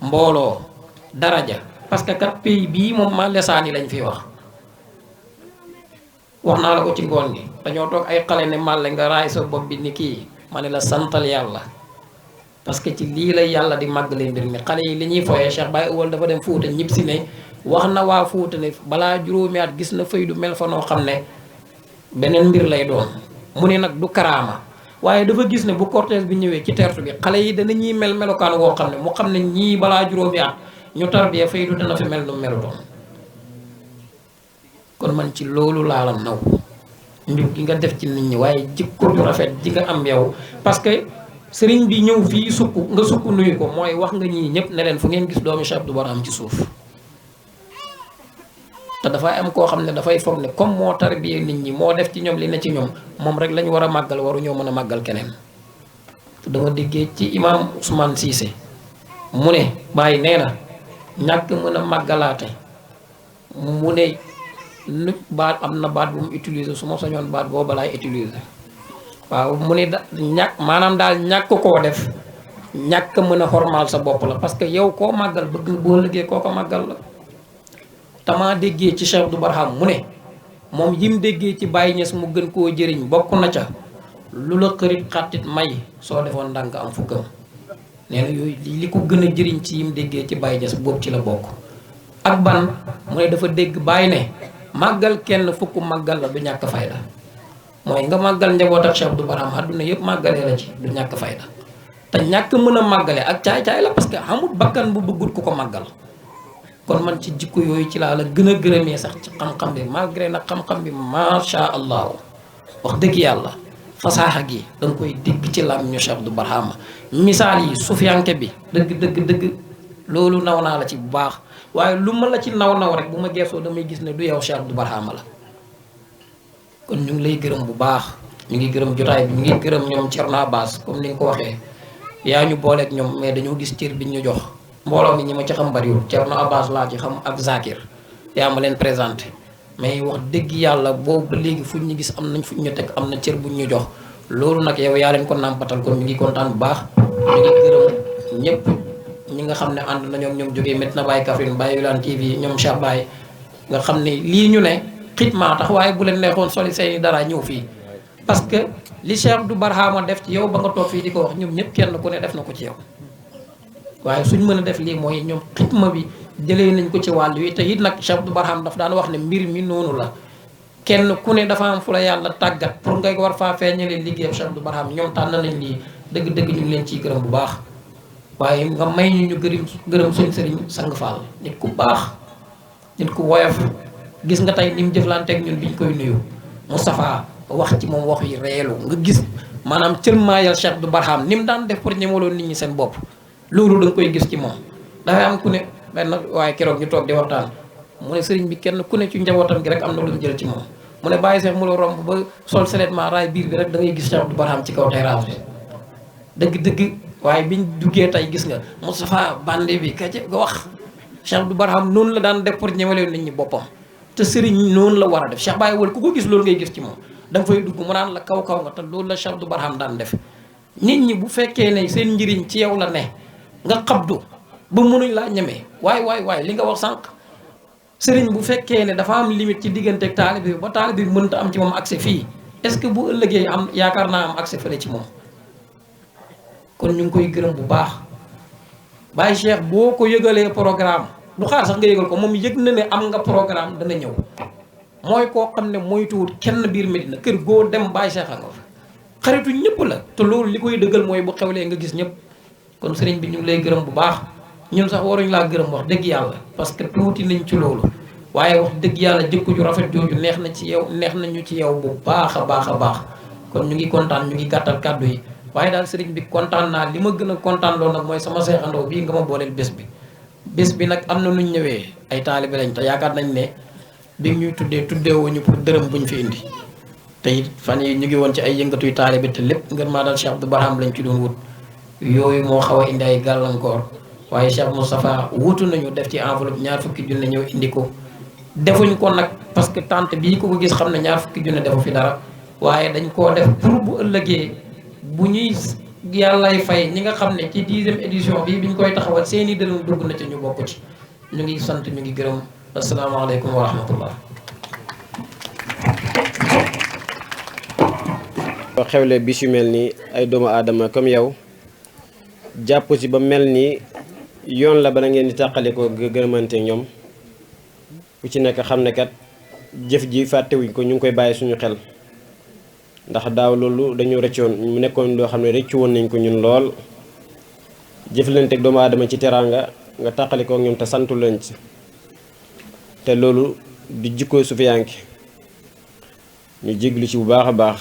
mbooloo daraja parce que kat pays bii moom ma lesaani lañ fiy wax naa la ko ci ngoon gi dañoo toog ay xale ne màlle nga raay sa bopp bi ni kii ma ne la santal yàlla parce que ci lii la yàlla di màggale mbir mi xale yi li ñuy foyee Cheikh Baye Ewal dafa dem Fuuta ñib si ne wax na waa Fuuta ne balaa juróomi at gis na faydu mel fa noo xam ne beneen mbir lay doon mu ne nag du karaama waaye dafa gis ne bu cortège bi ñëwee ci tertu bi xale yi dana ñuy mel melokaan woo xam ne mu xam ne ñii balaa juróomi at ñu tarbiya faydu dana fi mel nu melutoon kon man ci loolu laa la naw njub gi nga def ci nit ñi waaye jikko ju rafet ji nga am yow parce que sëriñ bi ñëw fii sukk nga sukk nuyu ko mooy wax nga ñii ñëpp ne leen fu ngeen gis doomi Cheikh Abdou Barham ci suuf te dafay am koo xam ne dafay foog ne comme moo tarbiya nit ñi moo def ci ñoom li ne ci ñoom moom rek lañu war a màggal waru ñoo mën a màggal keneen dama déggee ci imaam Ousmane Cissé mu ne bàyyi nee na ñàkk mën a màggalaate mu ne lu baat am na baat bu mu utiliser su ma sañoon baat boobu laay utiliser waaw mu ne ñàkk maanaam daal ñàkk koo def ñàkk mën a xormaal sa bopp la parce que yow koo màggal bëgg boo liggéey koo ko màggal la tamaa déggee ci Cheikh Abdou Barham mu ne moom yim déggee ci Baye Niass mu gën koo jëriñ bokk na ca lu la xërit xattit may soo defoon ndànk am fukkam nee na yooyu li ko gën a jëriñ ci yim déggee ci Baye Niass boobu ci la bokk ak ban mu ne dafa dégg Baye ne màggal kenn fukk màggal la du ñàkk fayda mooy nga màggal njaboot ak Cheikh Abdou Barham àdduna yëpp màggalee la ci du ñàkk fayda te ñàkk mën a màggale ak caay-caay la parce que amul bakkan bu bëggut ku ko màggal kon man ci jikko yooyu ci laa la gën a gërëmee sax ci xam-xam bi malgré nag xam-xam bi macha allah wax dëgg yàlla fasaaxa gi da nga koy dégg ci làmmiñu Cheikh Abdou Barham misaal yi sufiyanke bi dëgg loolu naw naa la ci bu baax waaye lu ma la ci naw rek bu ma geesoo damay gis ne du yow Cheikh Abdou Barham la kon ñu ngi lay gërëm bu baax ñu ngi gërëm jotaay bi ñu ngi gërëm ñoom Thierno Abbas comme ni nga ko waxee yaa ñu booleeg ñoom mais dañoo gis cër bi ñu jox mbooloo mi ñi ma ci xam bariwul Thierno Abbas laa ci xam ak Zakir yaa ma leen présenté mais wax dëgg yàlla boobu ba léegi fuñ ñu gis am nañ fuñ ñu teg am na cër buñ ñu jox loolu nag yow yaa leen ko nàmpatal kon ñu ngi kontaan bu baax ñu ngi gërëm ñëpp ñi nga xam ne ànd na ñoom jógee Medina Baye Kaffrine Baye Wilane TV ñoom Cheikh Baye nga xam ne lii ñu ne xitmaa tax waaye bu leen neexoon soli seeni dara ñëw fii parce que li Cheikh Abdou Barham def ci yow ba nga toog fii di ko wax ñoom ñëpp kenn ku ne def na ko ci yow waaye suñ mën a def lii mooy ñoom xitma bi jëlee nañ ko ci wàll wi te it nag Cheikh Abdou Barham daf daan wax ne mbir mi noonu la kenn ku ne dafa am fu la yàlla tàggat pour ngay war faa feeñalee liggéeyam Cheikh Abdou Barham ñoom tànn nañ lii dëgg-dëgg ñu ngi leen ciy gërëm bu baax waaye nga may ñu gërëm suñ sëriñ Sang Fall nit ku baax nit ku woyof gis nga tey ni mu jëflanteeg ñun biñ koy nuyu Moustapha wax ci moom wax yi reelu nga gis maanaam cërmaayal Cheikh Abdou Barham ni mu daan def pour ñemaloon nit ñi seen bopp loolu da nga koy gis ci moom dafay am ku ne benn waaye keroog ñu toog di waxtaan mu ne sëriñ bi kenn ku ne ci njabootam gi rek am na lu mu jël ci moom mu ne bàyyi seex mu la romb ba sol seulement raay biir bi rek da ngay gis Cheikh Abdou Barham ci kaw terrasse bi dëgg-dëgg waaye biñ duggee tey gis nga Moustapha bande bi ka nga wax Cheikh Abdou Barham noonu la daan def pour ñemaloon nit ñi boppam te sëriñ noonu la war a def Cheikh Baye wala ku ko gis loolu ngay gis ci moom da nga fay dugg mu naan la kaw nga te loolu la Cheikh Abdou Barham daan def nit ñi bu fekkee ne seen njëriñ ci yow la ne nga xabdu ba mënuñ laa ñemee waay li nga wax sànq sëriñ bu fekkee ne dafa am limite ci digganteeg taalibe bi ba taalibe bi mënta am ci moom accès fii est-ce que bu ëllëgee am yaakaar naa am accès fële ci moom kon ñu ngi koy gërëm bu baax Baye Cheikh boo ko yëgalee programme du xaar sax nga yëgal ko moom yëg na ne am nga programme dana ñëw mooy koo xam ne moytuwut kenn biir Medina kër goo dem Baye Cheikh a nga fa xaritu ñëpp la te loolu li koy dëggal mooy bu xewlee nga gis ñëpp kon sëriñ bi ñu ngi lay gërëm bu baax ñun sax waruñu laa gërëm wax dëgg yàlla parce que tuuti nañ ci loolu waaye wax dëgg yàlla jikko ju rafet jooju neex nañu ci yow bu baax a baax kon ñu ngi kontaan ñu ngi gàttal kàddu yi waaye daal sëriñ bi kontaan naa li ma gën a kontaan loolu nag mooy sama seexandoo bii nga ma booleel bés bi nag am na nuñ ñëwee ay taalibe lañ te yaakaar nañ ne bi ñuy tuddeewuñu pour dërëm buñ fi indi te it fan yi ñu ngi woon ci ay yëngatuy taalibe te lépp ngeen maa daal Cheikh Abdou Barham lañ ci doon wut yooyu moo xaw a indi ay gàllankoor waaye Cheikh Moustapha wutu nañu def ci enveloppe 20 junne ñëw indi ko defuñ ko nag parce que tante bii ko gis xam ne 20 junne defu fi dara waaye dañ koo def pour bu ëllëgee bu ñuy yàllay fay ñi nga xam ne ci 10e édition bi biñ koy taxawal seeni dërëm dugg na ci ñu bokk ci ñu ngi sant ñu ngi gërëm asalaamaaleykum wa rahmatullah xewle bis yu mel ni ay doomu aadama comme yow jàpp ci ba mel ni yoon la bala ngeen di tàqale ko gërëmante ñoom ku ci nekk xam ne kat jëf ji fàttewuñ ko ñu ngi koy bàyyi suñu xel ndax daaw loolu dañoo rëccoon mu nekkoon loo xam ne rëccu woon nañ ko ñun lool jëflanteeg doomu aadama ci teraanga nga tàqali ko ak ñoom te santu leen ci te loolu di jikkoo sufiyanke ñu jéglu ci bu baax a baax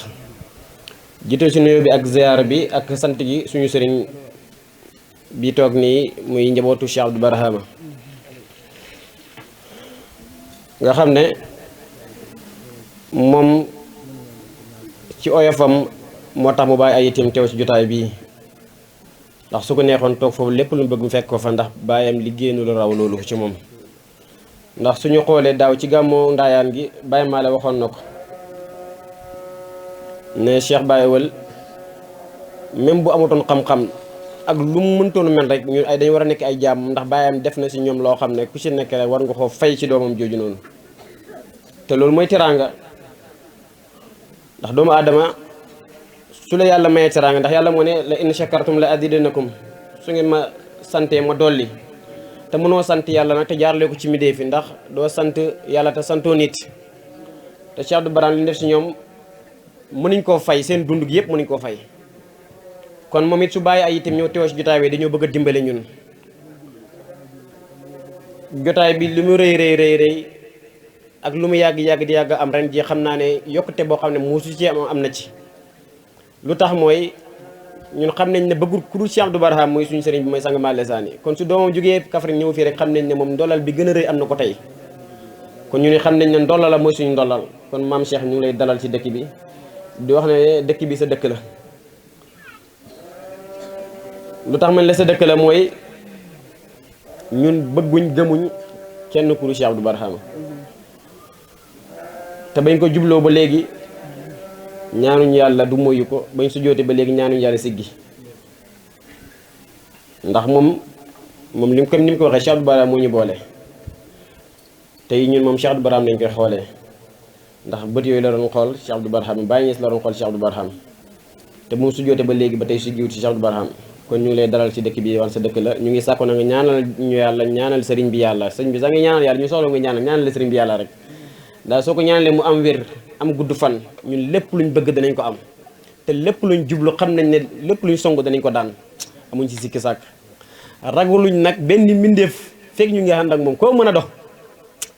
jiital si nuyoo bi ak ziyaar bi ak sant gi suñu sëriñ bi toog nii muy njabootu Cheikh Abdou Barhama nga xam ne moom ci oyofam moo tax mu bàyyi ay itam teew ci jotaay bii ndax su ko neexoon toog foofu lépp lu mu bëgg mu fekk ko fa ndax bàyyam liggéeynu lu raw loolu ci moom ndax suñu xoolee daaw ci gàmmoo ndaayaan gi Baye Maale waxoon na ko ne Cheikh Baye Wël même bu amutoon xam-xam ak lu mu mëntoon mel rek ñun ay dañu war a nekk ay jaam ndax baayam def na si ñoom loo xam ne ku ci nekk rek war nga ko fay ci doomam jooju noonu te loolu mooy teraanga ndax doomu aadama su la yàlla mayee teraanga ndax yàlla moo ne la in shakartum la azidannakum su ngeen ma santee ma dolli te mënoo sant yàlla nag te jaarale ko ci midee fi ndax doo sant yàlla te santoo nit te Cheikh Abdou Barhama li def si ñoom mënuñ koo fay seen dund gi yëpp mënuñ koo fay kon moom it su bàyyi ay itam ñëw teew si jotaay bi dañoo bëgg a dimbale ñun jotaay bi lu mu rëy ak lu mu yàgg di yàgg am ren ji xam naa ne yokkute boo xam ne muusu ci am na ci lu tax mooy ñun xam nañ ne bëggul ku dul Cheikh Abdou Barhama mooy suñu sëriñ bi mooy sang Maale Saani kon su doomam jógee Kaffrine ñëw fii rek xam nañ ne moom ndolal bi gën a rëy am na ko tey kon ñu ne xam nañ ne ndolal la mooy suñu ndolal kon maam Cheikh ñu ngi lay dalal ci dëkk bi di wax ne dëkk bi sa dëkk la lu tax man la sa dëkk la mooy ñun bëgguñ gëmuñ kenn ku dul Cheikh Abdou Barhama te bañ ko jubloo ba léegi ñaanuñ yàlla du moyu ko bañ su joote ba léegi ñaanuñ yàlla siggi ndax moom li mu comme ni mu ko waxee Cheikh Abdou Barhama moo ñu boole tey ñun moom Cheikh Abdou Barhama lañ koy xoolee ndax bët yooyu la doon xool Cheikh Abdou Barhama bàyyi ñees la doon xool Cheikh Abdou Barhama te moom su joote ba léegi ba tey siggiwut ci Cheikh Abdou Barhama kon ñu ngi lay dalal ci dëkk bi wan sa dëkk la ñu ngi sàkko na nga ñaanal ñu yàlla ñaanal sëriñ bi yàlla sëriñ bi sax nga ñaanal yàlla ñu soxla nga ñaanal la sëriñ bi yàlla rek daal soo ko ñaanalee mu am wér am gudd fan ñun lépp luñ bëgg danañ ko am te lépp luñ jublu xam nañ ne lépp luñ song danañ ko daan amuñ ci sikki sàkk raguluñ nag benn mbindeef fekk ñu ngi ànd ak moom koo mën a dox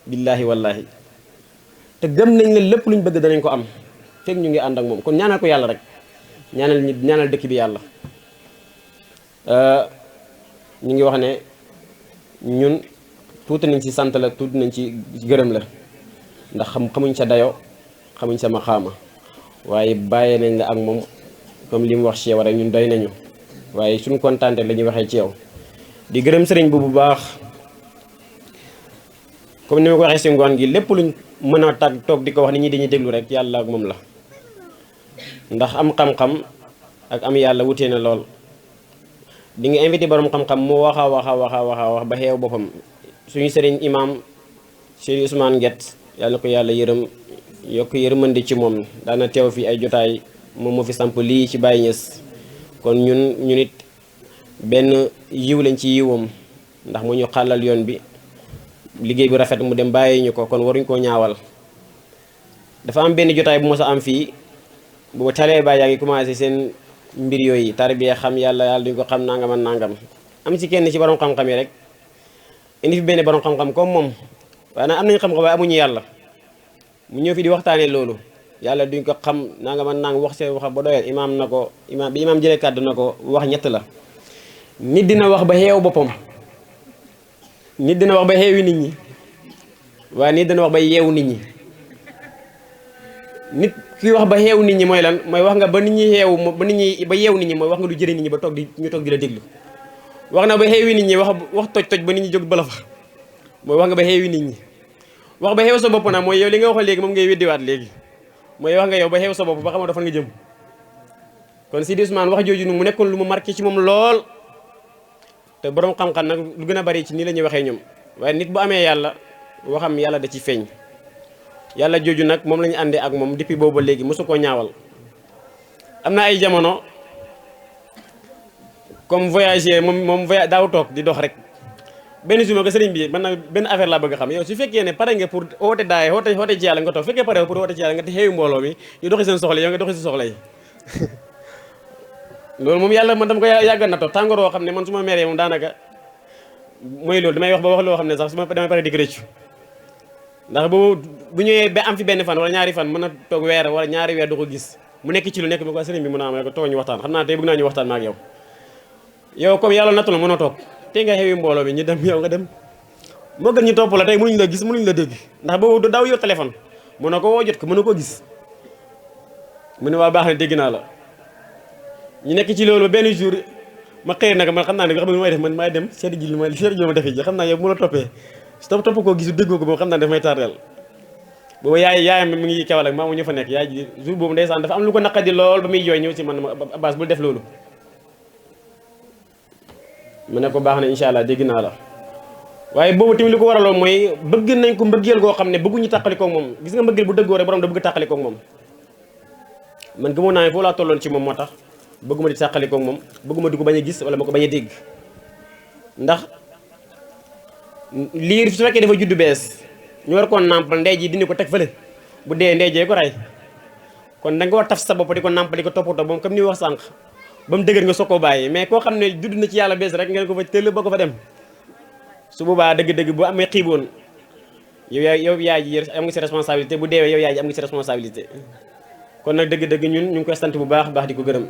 billaahi wallaahi te gëm nañ ne lépp luñ bëgg danañ ko am fekk ñu ngi ànd ak moom kon ñaanal ko yàlla rek ñaanal dëkk bi yàlla ñu ngi wax ne ñun tuuti nañ ci sant la tuuti nañ ci gërëm la ndax xamuñ sa dayo xamuñ sa maxaama waaye bàyyee nañ la ak moom comme li mu wax ci yow rek ñun doy nañu waaye suñu kontaante la ñuy waxee ci yow di gërëm sëriñ bu baax comme ni ma ko waxee ci ngoon gi lépp luñ mën a tag toog di ko wax nit ñi dañuy déglu rek yàlla ak moom la ndax am xam-xam ak am yàlla wutee na lool di nga invité borom xam-xam mu wax ba xeew boppam suñu sëriñ imam Cheikh Ousmane Nguette yàlla ko yàlla yërëm yokk yërmandi ci moom daana teew fi ay jotaay moom moo fi samp lii ci Baye Niass kon ñun it benn yiw lañ ci yiwam ndax mu ñu xàllal yoon bi liggéey bu rafet mu dem bàyyi ñu ko kon waruñ koo ñaawal dafa am benn jotaay bu mos a am fii bu talee Baye yaa ngi commencé seen mbir yooyu tarbiya xam yàlla duñ ko xam nangam ak nangam am ci kenn ci borom xam-xam yi rek indi fi benn borom xam-xam comme moom waaye nag am nañ xam-xam waaye amuñu yàlla mu ñëw fi di waxtaanee loolu yàlla duñ ko xam nangam ak nangam wax see wax ba doyal imaam na ko bi imaam jëlee kàddu na ko wax ñett la nit dina wax ba xeew boppam nit dina wax ba xeewi nit ñi waaye nit dina wax ba yeewu nit ñi nit ki wax ba xeew nit ñi mooy lan mooy wax nga ba nit ñi xeewu ba yeew nit ñi mooy wax nga lu jëriñ nit ñi ba toog di la déglu wax na ba xeewi nit ñi wax toj ba nit ñi jóg bala fa mooy wax nga ba xeewi nit ñi wax ba xeew sa bopp nag mooy yow li nga waxoon léegi moom ngay weddiwaat léegi mooy wax nga yow ba xeew sa bopp ba xamoo dafa nga jëm kon Sidi Ousmane wax jooju mu nekkoon lu mu marqué ci moom lool te borom xam-xam nag lu gën a bari ci nii la ñuy waxee ñoom waaye nit bu amee yàlla waxam yàlla da ci feeñ yàlla jooju nag moom la ñu àndee ak moom depuis boobu ba léegi mosu koo ñaawal am na ay jamono comme voyager moom voyage daaw toog di dox rek benn jour ko sëriñ bi man nag benn affaire laa bëgg a xam yow su fekkee ne pare nga pour oote daay oote ci yàlla nga toog fekkee pare pour oote ci yàlla nga te xeewu mbooloo mi ñu doxi seen soxla yow nga doxi sa soxla yi loolu moom yàlla man dama ko yàggal na toog tàngoor woo xam ne man su ma meree moom daanaka mooy loolu damay wax ba wax loo xam ne sax su ma damay pare di rëccu ndax boobu bu ñëwee ba am fi benn fan wala ñaari fan mën a toog weer wala ñaari weer du ko gis mu nekk ci lu nekk bi ko sëriñ bi mën a am ko toog ñu waxtaan xam naa tey bëgg naa ñu waxtaan ma ak yow comme yàlla nattu la mën a toog te nga xewi mbooloo bi ñu dem yow nga dem moo gën ñu topp la tey mënuñu la gis mënuñu la dégg ndax boobu du daaw yor téléphone mën na ko woo jot ko mën na ko gis mu ne waa baax na dégg naa la ñu nekk ci loolu benn jour ma xëy nag man xam naa ne xam nga may def man maay dem seeti ji ma defi ji xam naa yow mu la toppee topp koo gisu déggoo ko moom xam naa daf may tardeel boobu yaayam mi ngi kewal ak maamu ñu fa nekk yaay ji jour boobu ndeysaan dafa am lu ko naqadi lool ba muy jooy ñëw ci man Abbas bul def loolu mu ne ko baax na incha allah dégg naa la waaye boobu tamit li ko waraloon mooy bëgg nañ ko mbëggeel goo xam ne bëgguñu tàqalikoo ak moom gis nga mbëggeel bu dëggoo rek borom da bëgg tàqalikoo ak moom man gëmoon naa ne foofu laa tolloon ci moom moo tax bëgguma di tàqalikoo ak moom bëgguma di ko bañ a gis wala ma ko bañ a dégg ndax liir su fekkee dafa juddu bees ñu war koon nàmpal ndey ji dindi ko teg fële bu dee ndey jee ko rey kon da nga war taf sa bopp di ko nàmpal di ko toppatoo moom comme ni wax sànq ba mu dëgër nga soog koo bàyyi mais koo xam ne judd na ci yàlla bees rek ngeen ko fa tëll ba ko fa dem su boobaa dëgg-dëgg bu amee xiiboon yow yaay ji am nga si responsabilité bu deewee yow yaay ji am nga si responsabilité kon nag dëgg-dëgg ñun ñu ngi koy sant bu baax baax di ko gërëm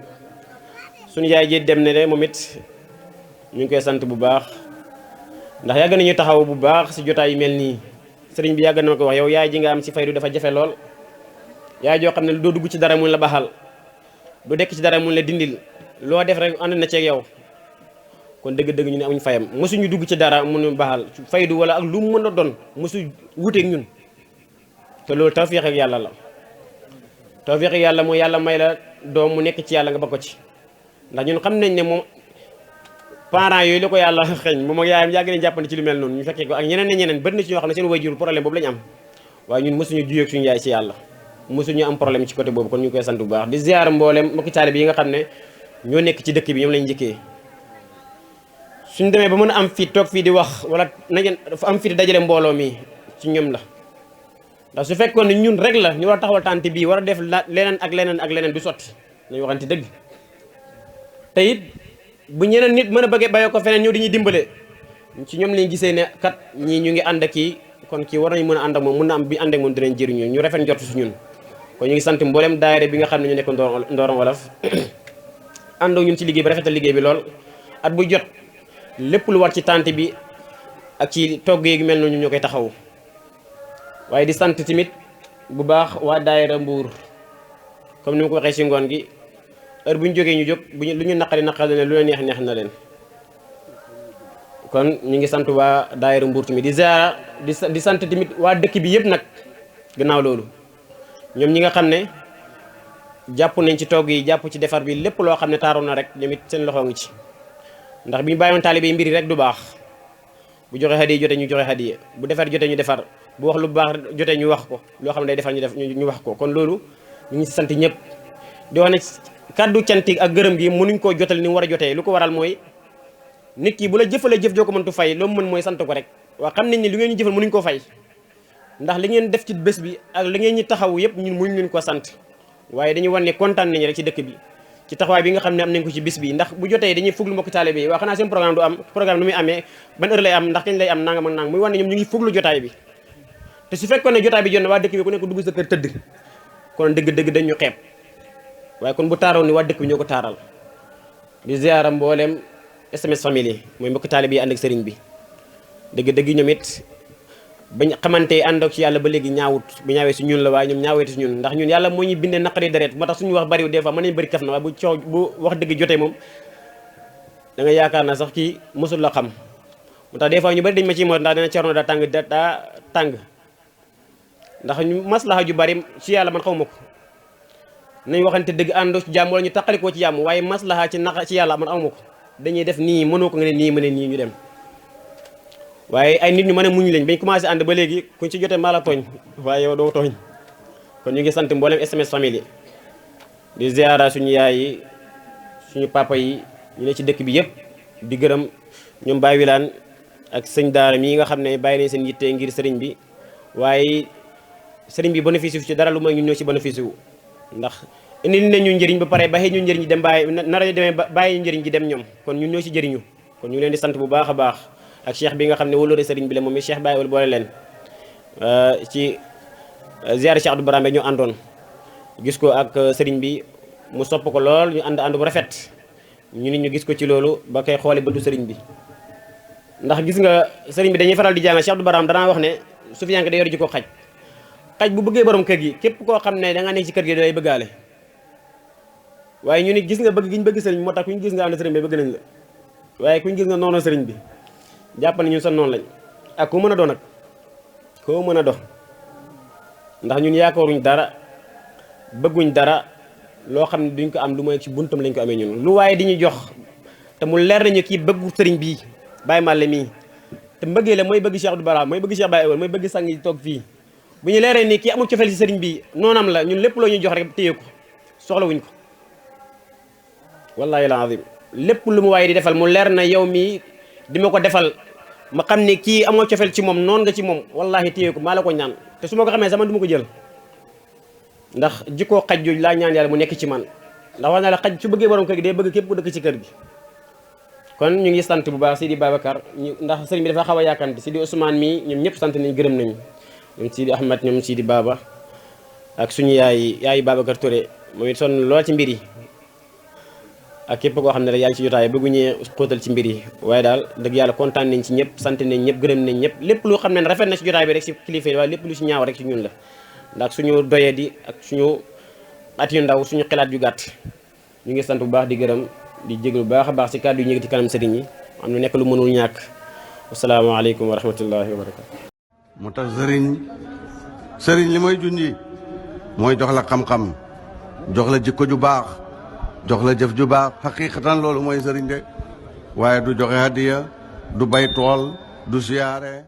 suñu yaay ji dem ne de moom it ñu ngi koy sant bu baax ndax yàgg nañu taxaw bu baax si jotaay yu mel nii sëriñ bi yàgg na ma ko wax yow yaay ji nga am si faydu dafa jafe lool yaay joo xam ne doo dugg ci dara mun la baxal doo dekk ci dara mun la dindil loo def rek ànd na ceeg yow kon dëgg-dëgg ñu ne amuñ fayam mosuñu dugg ci dara munu baxal faydu wala ak lu mu mën a doon mosu wuteeg ñun te loolu tawfiix ak yàlla la tawfiix ak yàlla mooy yàlla may la doom mu nekk ci yàlla nga ba ko ci ndax ñun xam nañ ne moom parents yooyu la ko yàlla xeeñ moom ak yaayam yàgg nañ jàppante ci lu mel noonu ñu fekkee ko ak ñeneen ñeneen bëri na ci ñoo xam ne seen waajur problème boobu la ñu am waaye ñun mosuñu juyee ak suñu yaay ci yàlla mosuñu am problème ci côté boobu kon ñu koy sant bu baax di ziar mboolem mbokki taalibe yi nga xam ne ñoo nekk ci dëkk bi ñoom lañ njëkkee suñ demee ba mën a am fii toog fii di wax wala nañu dafa am fii di dajale mbooloo mi ci ñoom la ndax su fekkoon ne ñun rek la ñu war a taxawal tànt bii war a def leneen ak leneen ak leneen du sotti nañu waxante dëgg te it bu ñeneen nit mën a bëggee bayoo ko feneen ñëw di ñuy dimbale ci ñoom lañ gisee ne kat ñii ñu ngi ànd ak kii kon kii war nañu mën a ànd ak moom mën na am bi ànd ak moom dinañ jëriñu ñu rafet njort si ñun kon ñu ngi sant mboolem daayira bi nga xam ne ñu nekk Ndorong Wolof àndoo ñun ci liggéey bi rafetal liggéey bi lool at bu jot lépp lu war ci tànt bi ak ci togg yi mel noonu ñoo koy taxaw waaye di sant tamit bu baax waa daayira Mbuur comme ni ma ko waxee si ngoon gi heure bu ñu jógee ñu jóg bu ñu lu ñu naqari naqari na leen lu la neex neex na leen kon ñu ngi sant waa daayira Mbuur tamit di ziara di sant tamit waa dëkk bi yëpp nag gannaaw loolu ñoom ñi nga xam ne jàpp nañ ci togg yi jàpp ci defar bi lépp loo xam ne taaroon na rek ñoom it seen loxo ngi ci ndax bi ñu bàyyiwoon taalibe yi mbiri rek du baax bu joxe hadiya jotee ñu joxe hadiya bu defar jotee ñu defar bu wax lu baax jotee ñu wax ko loo xam ne day defar ñu wax ko kon loolu ñu ngi sant ñëpp di wax ne kàddu cantik ak gërëm gi mënuñ koo jotal ni mu war a jotee lu ko waral mooy nit ki bu la jëfalee jëf joo ko mëntu fay loo mën mooy sant ko rek waa xam nañ ni lu ngeen ñu jëfal mënuñ koo fay ndax li ngeen def ci bés bi ak li ngeen ñi taxaw yëpp ñun mënuñ leen ko sant waaye dañuy wan ne kontaan nañ rek ci dëkk bi ci taxawaay bi nga xam ne am nañ ko ci bis bi ndax bu jotee dañuy fuglu mbokki taalibe yi waa xanaa seen programme du am programme nu muy amee ban heure lay am ndax kañ lay am nangam ak nangam muy wan ne ñoom ñu ngi fuglu jotaay bi te su fekkoon ne jotaay bi jot na waa dëkk bi ku nekk dugg sa kër tëdd kon dëgg-dëgg dañ ñu xeeb waaye kon bu taaroon ni waa dëkk bi ñoo ko taaral di ziara mboolem SMS famille mooy mbokki taalibe yi ànd ak sëriñ bi dëgg-dëgg ñoom it bañ xamante ànd ak ci yàlla ba léegi ñaawut bu ñaawee si ñun la waaye ñoom ñaaweeti si ñun ndax ñun yàlla moo ñu bindee naqari deret moo tax suñu wax bariwul des fois mën nañu bëri kaf na waaye bu coow bu wax dëgg jotee moom da nga yaakaar na sax kii mosul la xam moo tax des fois ñu bëri dañ ma ciy moo ndax dina Cerno daa tàng ndax ñu maslaha ju bari ci yàlla man xaw ma ko nañ waxante dëgg ànd ci jàmm wala ñu taqalikoo ci jàmm waaye maslaha ci yàlla man awma ko dañuy def nii mënoo ko nga ne nii mën ne nii ñu dem waaye ay nit ñu mën a muñ lañ bañ commencé ànd ba léegi kuñ ci jotee maa la tooñ waaye yow doo tooñ kon ñu ngi sant mboolem SMS famille di ziara suñu yaay yi suñu papa yi ñu ne ci dëkk bi yëpp di gërëm ñoom Baye Wilane ak sëñ daara mii nga xam ne bàyyi nañ seen yitte ngir sëriñ bi waaye sëriñ bi bénéfice wu ci dara lu mooy ñun ñoo ci bénéfice wu ndax indi nañu njëriñ ba pare baxee ñu njëriñ ji dem bàyyi nar a demee bàyyi njëriñ ji dem ñoom kon ñun ñoo ci jëriñu kon ñu ngi leen di sant bu baax a baax ak cheikh bi nga xam ne wóolóore sëriñ bi la moom mi cheikh Baye wala boole leen ci ziyaare Cheikh Abdou Barham ñu àndoon gis ko ak sëriñ bi mu sopp ko lool ñu ànd bu rafet ñu nit ñu gis ko ci loolu ba koy xoole bëtu sëriñ bi ndax gis nga sëriñ bi dañuy faral di jàng Cheikh Abdou Barham danaa wax ne sufiyanke day yor ji ko xaj bu bëggee borom kër gi képp koo xam ne da nga nekk ci kër gi day bëggaale waaye ñu nit gis nga bëgg gi ñu bëgg sëriñ bi moo tax ku ñu gis nga am na sëriñ bi bëgg nañ la waaye ku ñu gis nga noonu sëriñ bi jàpp na ñun sa noonu lañ ak ku mën a doon nag koo mën a dox ndax ñun yaakaaruñ dara bëgguñ dara loo xam ne duñ ko am lu mooy ci buntam lañ ko amee ñun lu waaye di ñu jox te mu leer nañu kii bëggu sëriñ bii Baye Malle mii te mbëggee la mooy bëgg Cheikh Abdou Barham mooy bëgg Cheikh Baye mooy bëgg sang yi toog fii bu ñu leeree ni kii amul cofeel ci sëriñ bi noonam la ñun lépp loo ñuy jox rek téye ko soxlawuñ ko wallahi la azim lépp lu mu waaye di defal mu leer na yow mii di ma ko defal ma xam ne kii amoo cofeel ci moom noon nga ci moom wallahi téye ko maa la ko ñaan te su ma ko xamee sama du ma ko jël ndax jikkoo xaj jooju laa ñaan yàlla mu nekk ci man ndax wax naa la xaj su bëggee borom kër gi day bëgg képp ku dëkk ci kër gi kon ñu ngi sant bu baax Sidi Babacar ndax sëriñ bi dafa xaw a yàkkamti Sidi Ousmane mii ñoom ñëpp sant nañ gërëm nañu ñoom Sidi Ahmed ñoom Sidi Baba ak suñu yaayu Babacar Touré moom it sonn lool ci mbir yi ak képp koo xam ne rek yaa ngi ci jotaay bëgguñee xóotal ci mbir yi waaye daal dëgg yàlla kontaan nañ ci ñëpp sant nañ ñëpp gërëm nañ ñëpp lépp lu xam ne rafet na ci jotaay bi rek ci kilifa yi waaye lépp lu ci ñaaw rek ci ñun la ndax suñu doyee di ak suñu at yu ndaw suñu xalaat yu gàtt ñu ngi sant bu baax di gërëm di jéglu bu baax a baax ci kàddu yu ñu ngi ci kanam sëriñ yi am na nekk lu mënul ñàkk asalaamaaleykum wa rahmatullahi wa barakatu moo tax sëriñ li mooy junji mooy jox la xam-xam jox la jikko ju baax jox la jëf ju baax xaqiqatan loolu mooy sëriñ de waaye du joxe hadiya du bay tool du siyaare